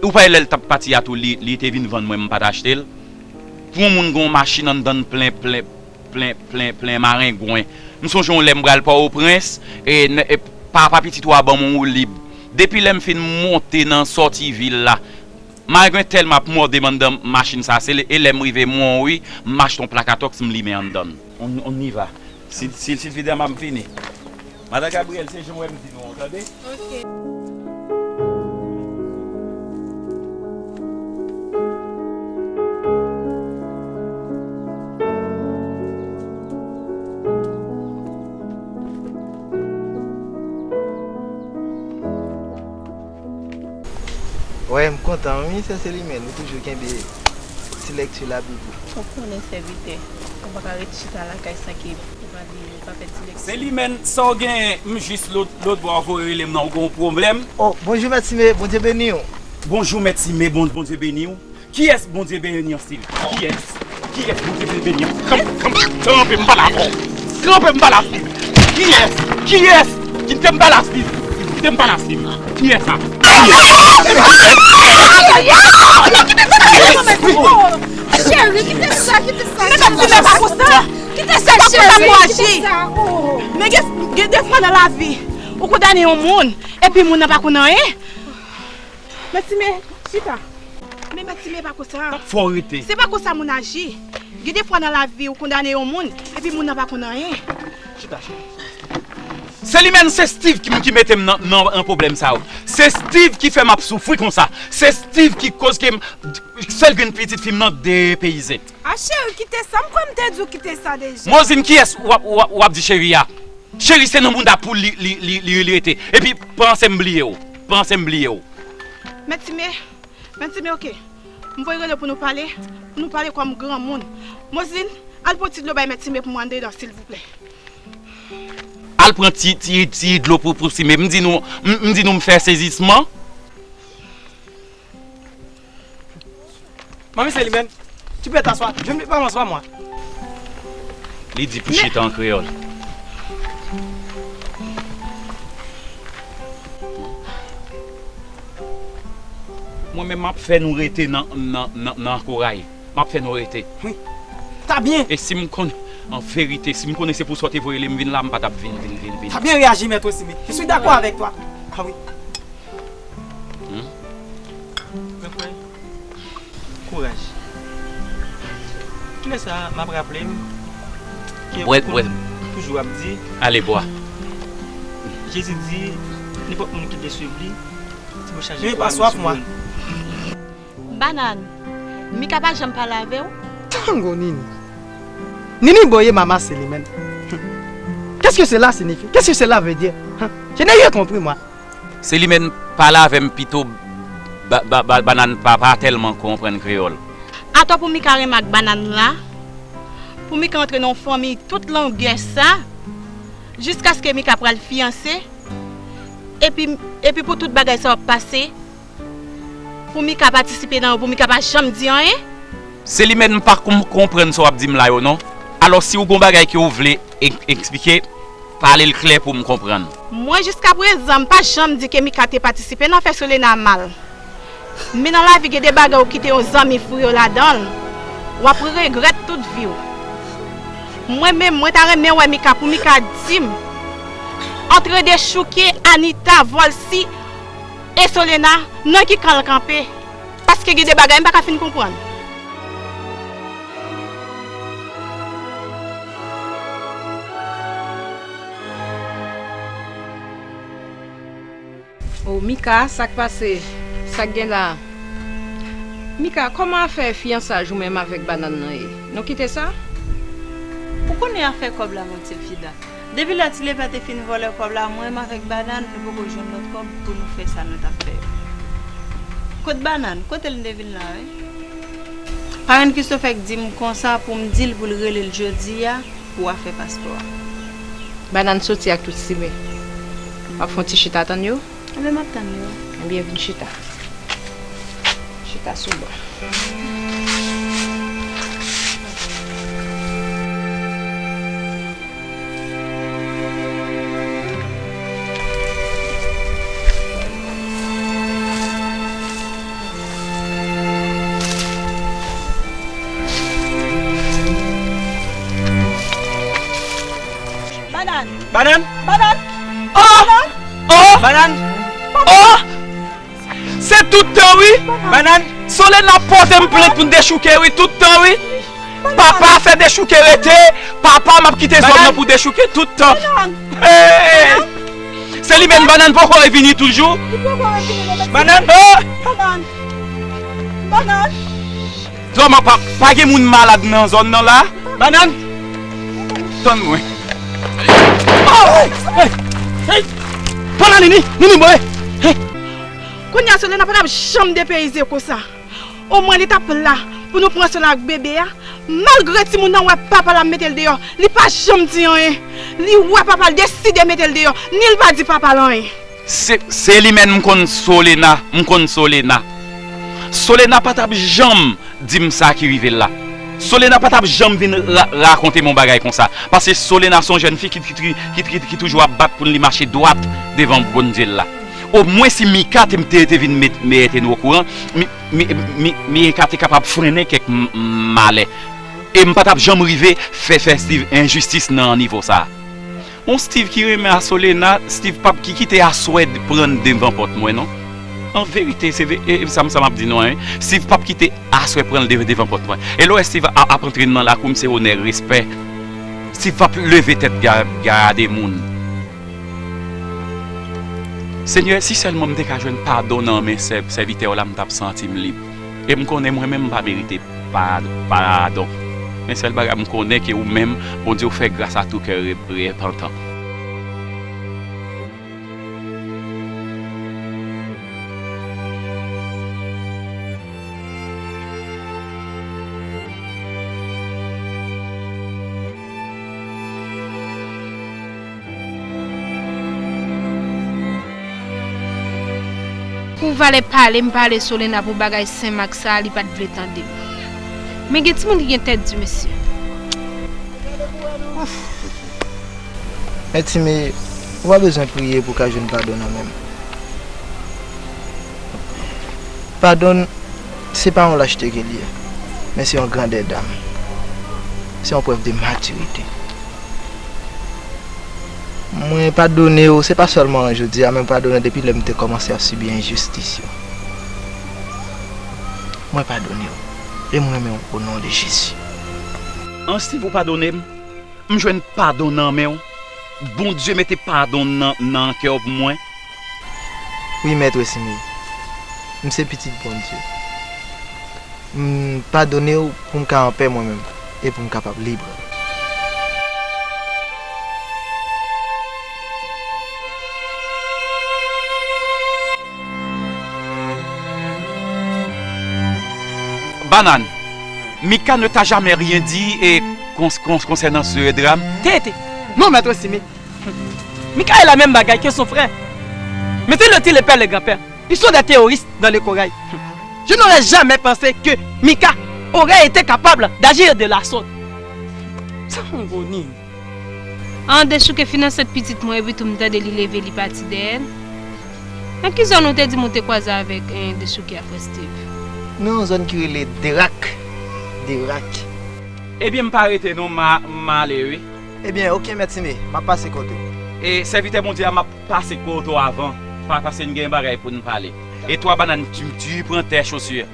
Ou pa wè lè l t ap pati a tou, li, li te vin vann mwen, m pa t achte l? Pou yon moun gen yon machin anndan l plen, plen, plen, plen, plen marengwen. M sonje yon lè m pral Pòtoprens, e, n-, e, papa pitit ou a ban m yon woulib. Depi lè m fin monte nan sòti vil la, marengwen tèlman ap mòde m anndan machin sa, se lè, e lè m rive Monwi, m achte yon plakatòks, m limen anndan l. On, on y va. Si, si, si l fidèl, m ap vini. Madan Gabriyèl, se jan w wè m di nou an, tande? Ok. Wè, m kontan wi, sè Selimèn, ou toujou kenbe ti lèkti Labib ou. Ou konnen, sèvitè, ou pa ka ret chita lakay san ke ou pa li, ou pa fè ti lèkti. Selimèn, sa w genyen? M jis lòt, lòt bò a voye rele m nan, ou gen yon pwoblèm? Oh, bonjou, Mèt Sime, Bondye beni w. Bonjou, Mèt Sime, bon, Bondye beni w. Kiyès Bondye beni an, Steve? Kiyès? Kiyès Bondye beni an? Kanpe, kanpe, kanpe, m pale avè w. Kanpe, m pale avè w. Kiyès? Kiyès? Kite m pale, Steve. Kite m pale, Steve. Kiyès sa? Kiyès? Cheri, kite sa, kite sa. Medam, kite sa. Kite sa, cheri. Men gen, gen defwa nan lavi, ou kondane yon moun, epi moun nan pa konn anyen. Mèt Sime, chita. Men Mèt Sime, pa konsa. Fò w rete. Se pa konsa moun aji. Gen defwa nan lavi, ou kondane yon moun, epi moun nan pa konn anyen. Chita, chita. Se li menm, se Steve ki, ki mete m nan, nan, nan pwoblèm sa yo. Se Steve ki fè m ap soufri konsa. Se Steve ki koz ke m, sèl grenn pitit fi m nan depeyize. A cheri, kite sa. M kwè m te di w kite sa deja. Mozin, kiyès w ap, w ap, w ap di cheri a? Cheri, se nan mouda poul li, li, li, li, li rete. Epi, panse m bliye w. Panse m bliye w. Mèt Time, Mèt Time, oke. M voye rele w pou nou pale, pou nou pale kòm granmoun. Mozin, al pran ti dlo bay Mèt Time pou mwen andedan, silvouplè. Al pran ti, ti, ti dlo pou, pou Time. M di nou, m, m di nou m fè sezisman. Manmi, c'est lui-même. Tu peux t'asseoir. Je ne vais pas m'asseoir, moi. Li di pou chita an kreyòl. Mwen menm, m ap fè nou rete nan, nan, nan, nan koray. M ap fè nou rete. Wi. T'as bien. E si m konn, an verite, si m konnen se pou sa w te voye li m vin la, m pa t ap vin, vin, vin, vin. T'as bien réagi, maître Simé. Je suis d'accord avec toi. Ah oui. Hmm? Mwen kwè. Kouraj. Kilè sa, m ap raple m ke ou konn toujou ap di, ale bwa. Jezi di, nenpòt moun ki vle swiv li, ti bouch chaje pou ale sou moun. Banane, Mika pa janm pale avè w? Tango Nini. Nini boye mama Selimèn. Qu'est-ce que cela signifie? Qu'est-ce que cela veut dire? Hein? Je n'ai rien compris, moi. Selimèn pale avè m pito, ba, ba, ba, Banane pa, pa tèlman konprann kreyòl. Atò pou Mika renmen ak Banane la, pou Mika antre nan yon fanmi tout longè sa, jiskaske Mika pral fiyanse, epi, epi pou tout bagay sa yo ap pase, pou Mika patisipe nan yo, pou Mika pa janm di anyen? Selimèn, m pa konm-, konprann sa w ap di m la yo non. Alò, si w gon bagay ke w vle e-, eksplike, pale l klè pou m konprann. Mwen, jiskaprezan, m pa janm di ke Mika te patisipe nan fè Solena mal. Men nan lavi, gen de bagay ou kite yon zanmi foure w ladan l, w ap regrèt tout vi w. Mwen menm, mwen ta renmen wè Mika pou Mika di m, antre dechouke Anita, Volcy, e Solena, nan ki kan l kanpe. Paske gen de bagay m pa ka fin konprann. O, Mika, sa k pase? Sa k gen la? Mika, kòman afè fiyansaj ou menm avèk Banane nan ye? Nou kite sa? Ou konnen afè kòb la, mon Tilfida. Depi lè Tileva te fin vòlè kòb la, mwen menm avèk Banane, nou poko jwenn lòt kòb pou nou fè sa nou t ap fè yo. Kot Banane? Kote l? M te vin la, wi. Parenn Christopher k di m konsa pou m di l pou l rele l jodi a pou afè paspò a. Banane soti ak tout simen. W ap fè yon ti chita tann yo? Enben, m ap tann yo. Ebyen, vin chita. Chita sou ban. Banane. Banane? Banane. Oh! Banane. Oh! Banane. Oh! Se tout tan, wi. Banane. Solena pote m plent pou n dechouke, wi, tout tan, wi. Papa fè dechouke rete. Papa, m ap kite zòn nan pou dechouke tout tan. Hey! Se li menm, Banane poko revini toujou. Li poko revini, non, men Banane. Banane. Banane. Zòman pa, pa gen moun malad nan zòn nan la. Banane. Tann mwen. Oh! Hey! Hey! Banane, Nini, Nini, boy. Hey! Kounye a, Solena pa t ap janm depeyize konsa. Omwen li t ap la pou nou pran Solena ak bebe a. Malgre timoun nan wè papa l ap mete l deyò, li pa janm di anyen. Li wè papa l deside mete l deyò, ni l pa di papa l anyen. Se, se li menm, m konn Solena, m konn Solena. Solena pa t ap janm di m sa ki rive l la. Solena pa t ap janm vin ra-, rakonte m yon bagay konsa. Paske Solena se yon jèn fi ki, ki, ki, ki, ki, ki toujou ap bat pou li mache dwat devan Bondye l la. Omwen si Mika te, te, te vin met, mete nou okouran, Mi, Mi, Mi, Mika te kapab frennen kèk m-, m-, malè. E m pa t ap janm rive fè, fè Steve enjistis nan nivo sa a. Yon Steve ki renmen a Solena, Steve p ap ki kite aswè pran l devan pòt mwen, non. An verite, se ve-, e, e, sa m, sa m ap di nou an, wi. Steve p ap kite aswè pran l de-, devan pòt mwen. E lè w wè Steve a, ap antre nan lakou m, se onè, respè. Steve p ap leve tèt ga-, gade moun. Senyè, si sèlman m te ka jwenn padon nan men sè-, sèvitè w la, m t ap santi m lib. E m konnen mwen menm m pa merite pa-, padon. Men sèl bagay m konnen ke ou menm, Bondye, ou fè gras a tou kè re-, repantan. Pou valè pale, m pale Solena pou bagay Sen Mak sa a, li pa t vle tande m. Men gen timoun ki gen tèt di, mesye. Mèt Sime, ou pa bezwen priye pou w ka jwenn padon nan men m. Padon, se pa yon lachte ke l ye, men se yon grandè dam. Se yon prèv de matirite. Mwen padone w, se pa sèlman jodi a, men m padone w depi lè m te kòmanse ap sibi enjistis yo. Mwen padone w, e m renmen w o non de Jezi. An, si w padone m, m jwenn padon nan men w. Bondye mete padon nan, nan kè w pou mwen. Wi, Mèt Sime, m se pitit Bondye. M padone w pou m ka anpè mwen menm e pou m kapab lib. Banane, Mika ne t'a jamais rien dit et con-, con-, concernant ce drame. Tete. Non, Mèt Sime. Mika est la même bagaille que son frère. Mais c'est le petit, le père, le grand-père. Ils sont des terroristes dans le corail. Je n'aurais jamais pensé que Mika aurait été capable d'agir de la sorte. Sa yon goni. An, dechouke fin ansent pitit mwen, epi tou m tande li leve, li pati dèyè l. Nan ki zòn ou te di m ou te kwaze avèk, eh, dechouke a, frè Steve? Nan yon zòn ki rele Derak. Derak. Ebyen, m pa rete non, m a, m ale, wi. Ebyen, oke, Mèt Sime, m ap pase kote w. E sèvitè Bondye a, m ap pase kote w avan, pa-, paske n gen bagay pou n pale. E twa banane, tu, tu prends tes chaussures.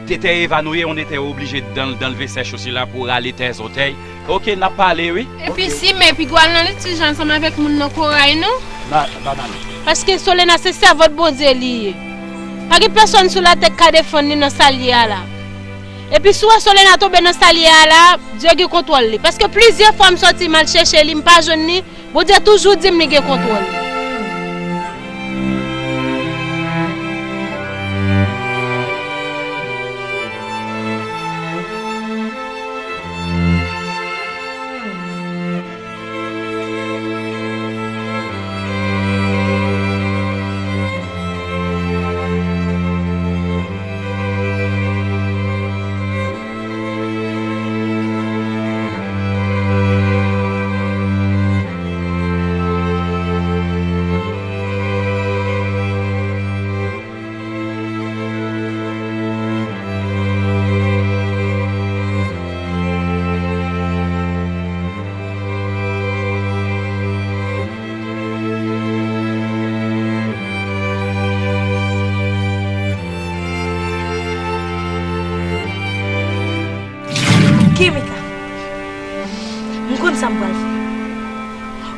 T'étais évanoui, on était obligé d'en-, d'enlever ces chaussures-là pour râler tes orteils. Ok, n ap pale, wi. Epi si men pi gwo al nan litij ansanm avèk moun nan koray, non? Ba-, banane. Paske Solena se sèvant Bondye li ye. Pa gen pèsonn sou latè k ka defann li nan sa l ye a la. Epi si w wè Solena tonbe nan sa l ye a la, Dye gen kontwòl li. Paske plizyè fwa m sòti m al chèche li, m pa jwenn li, Bondye toujou di m li gen kontwòl. Kimika, m konn sa m pral fè.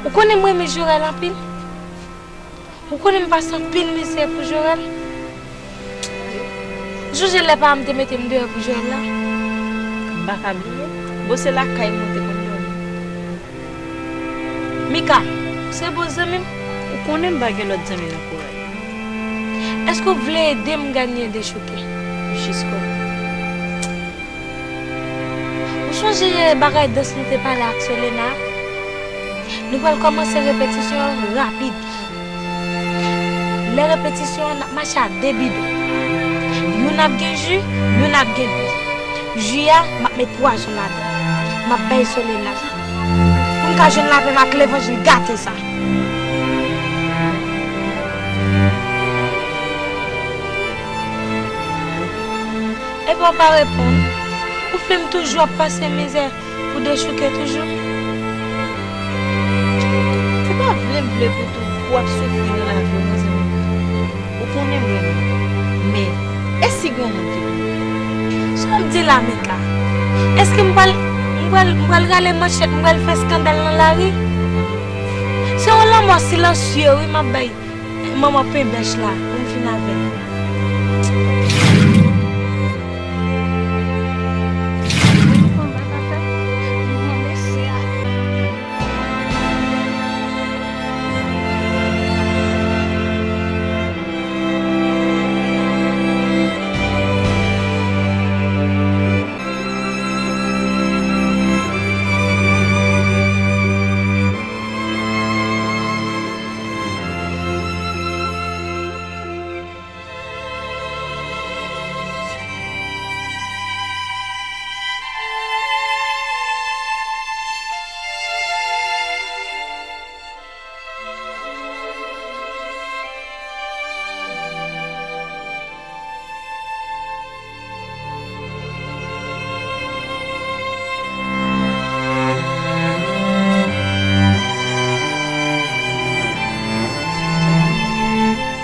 Ou konnen m renmen Jorel anpil. Ou konnen m pase anpil mizè pou Jorel. Sonje lè paran m te mete m deyò pou Jorel la? M pa ka bliye. Bon, se lakay mwen te konn dòmi. Mika, se bon zanmi m. Ou konnen m pa gen lòt zanmi nan koray. Èske w vle ede m ganye dechouke? Jis konnen. Ou sonje bagay dans nou te pale ak Solena? Nou pral kòmanse repetisyon an rapid. Lè repetisyon an, n ap mache ak de bidon. Youn ap gen ji, youn ap gen dlo. Ji a, m ap met pwazon ladan l. M ap bay Solena l. Pou m ka jwenn lapè m ak levanjil gate sa. Epa w pa reponn. Ou vle m toujou ap pase mizè pou dechouke toujou? Ou pa vle m vle pou tou, pou w ap soufri nan lavi w, non, zanmi m. Ou konnen m renmen w. Men, e si gen yon moun ki pou mwen? Sa w ap di la, Mika? Èske m pral, m pral, m pral rale manchèt, m pral fè eskandal nan lari? Se yon lanmò Silansye wi, m ap bay manman penbèch la pou m fin avè l.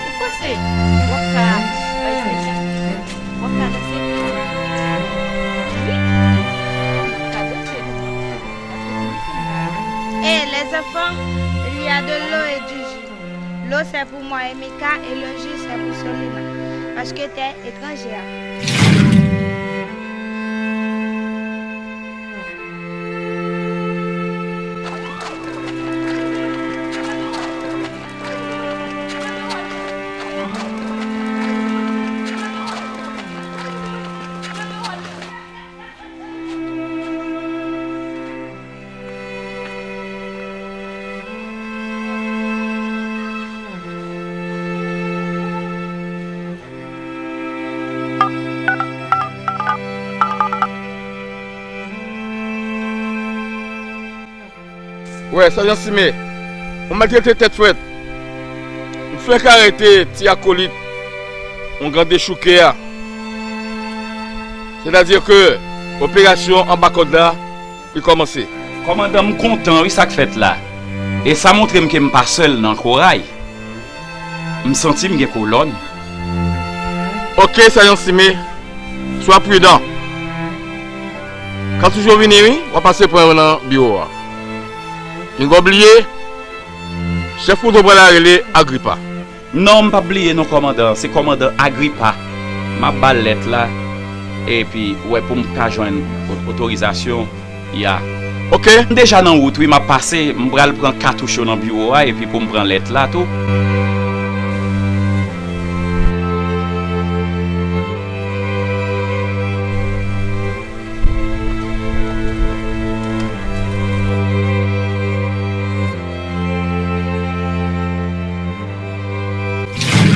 Ou panse w ap ka bay tèt la? W ap ka danse? Wi. W ap ka danse. Et les enfants, il y a de l'eau et du jus. L'eau, c'est pour moi et Mika, et le jus, c'est pour Solina. Parce que t'es étrangère. Wè, sa jan simen. Yon maltrete tèt frèt. M fenk arete ti akolit ongan dechouke a. Sètadi ke operasyon anba kòd la, li kòmanse. Kòmandan, m kontan wi sa k fèt la. E sa montre m ke m pa sèl nan koray. M santi m gen kolòn. Oke, sa jan simen. Swa pridan. Katouch yo vini wi, w a pase pran yo nan biwo a. Pinga w bliye, chèf mouton pral la rele Agripa. Non, m p ap bliye non, kòmandan. Se kòmandan Agripa. M ap ba l lèt la. Epi, wè, pou m ka jwenn o-, otorizasyon, ya. Oke. M deja nan wout, wi, m ap pase. M pral pran katouch yo nan biwo a, epi pou m pran lèt la tou.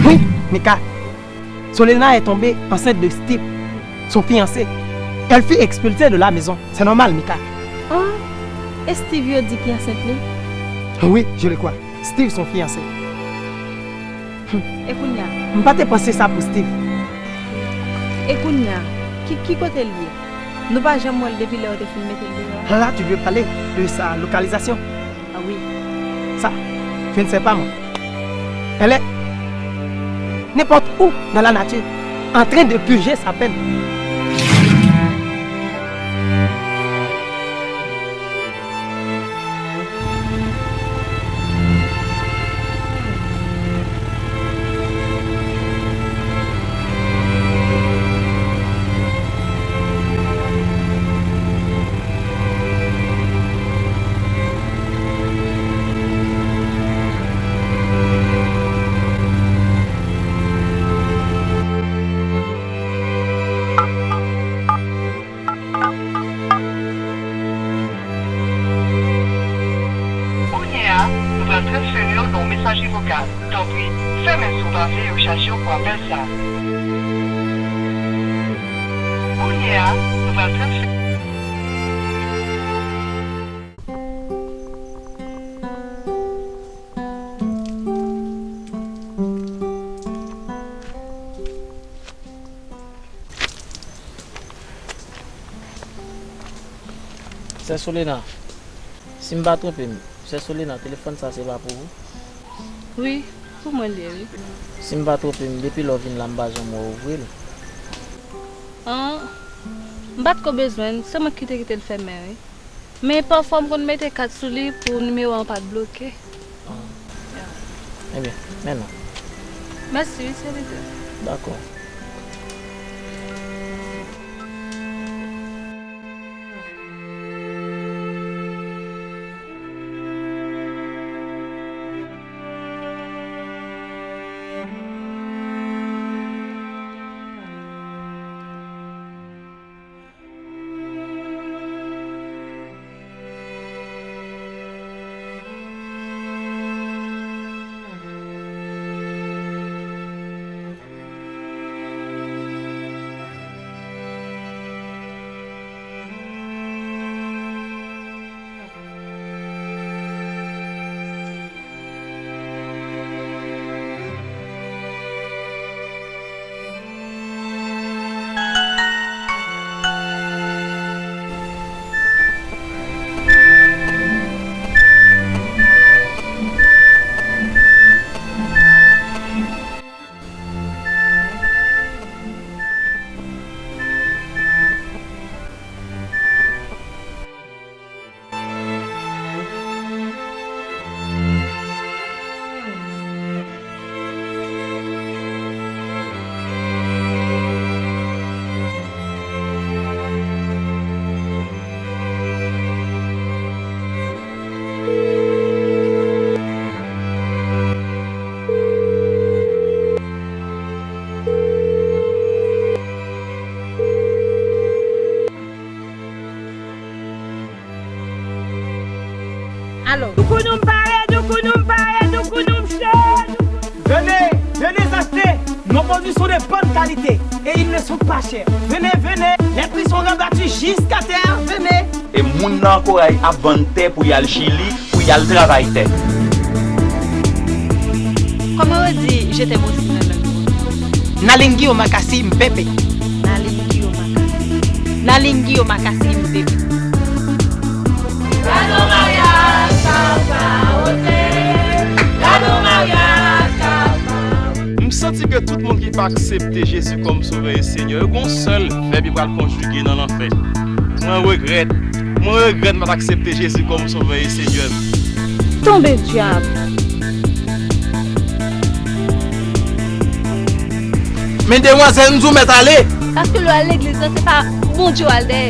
Oui, Mika. Solena est tombée enceinte de Steve, son fiancé. Elle fut expulsée de la maison. C'est normal, Mika. Ah, e Steve yo di ki ansent li? Oui, je le crois. Steve, son fiancé. Hmm. E kounye a? M pa te panse sa pou Steve. E kounye a? Ki, ki kote l ye? Nou pa janm wè l depi lè yo te fin mete l deyò a. Là, tu veux parler de sa localisation? Ah oui. Ça, je ne sais pas, moi. Elle est n'importe où dans la nature, en train de purger sa peine. Kounye a, nou pral transfere w nan yon mesaje vokal. Tanpri, fèmen si w pa vle yo chaje w pou apèl sa. Kounye a, nou pral transfere. Sè Solena, si m pa twonpe m, sè Solena, telefòn sa se pa pou ou? Wi, pou mwen l ye, wi. Si m pa twonpe m, depi lè w vin la, m pa janm wè w ouvri l. An, m pa t ko bezwen l, se mwen ki te kite l fèmen, wi. Men pafwa m konn mete kat sou li pou nimewo an pa t bloke. Ah. Ebyen, men non. Mèsi wi, sèvitè. Dakò. Alo. Doukounou m pare, doukounou m pare, doukounou m cho. Venez, venez acheter nos produits sont de bonne qualité et ils ne sont pas chers. Venez, venez, les prix sont rabattus jusqu'à terre, venez. E moun nan Koray ap vann tè pou y al Chili, pou y al travay tè. Kòman yo di je t'aime aussi nan lang? Nalingi omakasi mpepe. Nalingi omakasi. Nalingi omakasi mpepe. Gade yon maryaj sa pa wote. Gade yon maryaj sa pa wote. M santi ke tout moun ki pa aksepte Jezi kòm Sovè e Senyè yo, gon sèl vèb yo pral konjige nan lanfè. Mwen regrèt. Mwen regrèt m pa t aksepte Jezi kòm Sovè e Senyè m. Tonbe dyab! Men demwazèl, m di w mèt ale! Paske lè w al legliz la, se pa Bondye w al dèyè,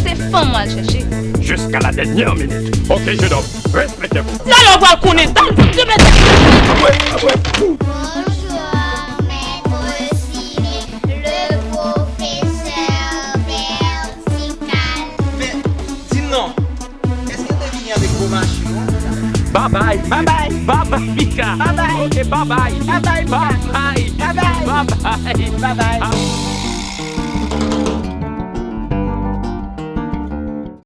se fanm w al chèche. Jusqu'à la dernière minute. Ok, jeune homme, respekte w. Talè w pral konnen, talè w pral konnen. Bonjour, maître Simé, le professeur vertical. Men, di m non, èske w te vini avèk gwo machin ou? Babay, babay, babay, Mika. Babay. Ok, babay. Babay, Mika. Babay. Babay. Babay. Babay.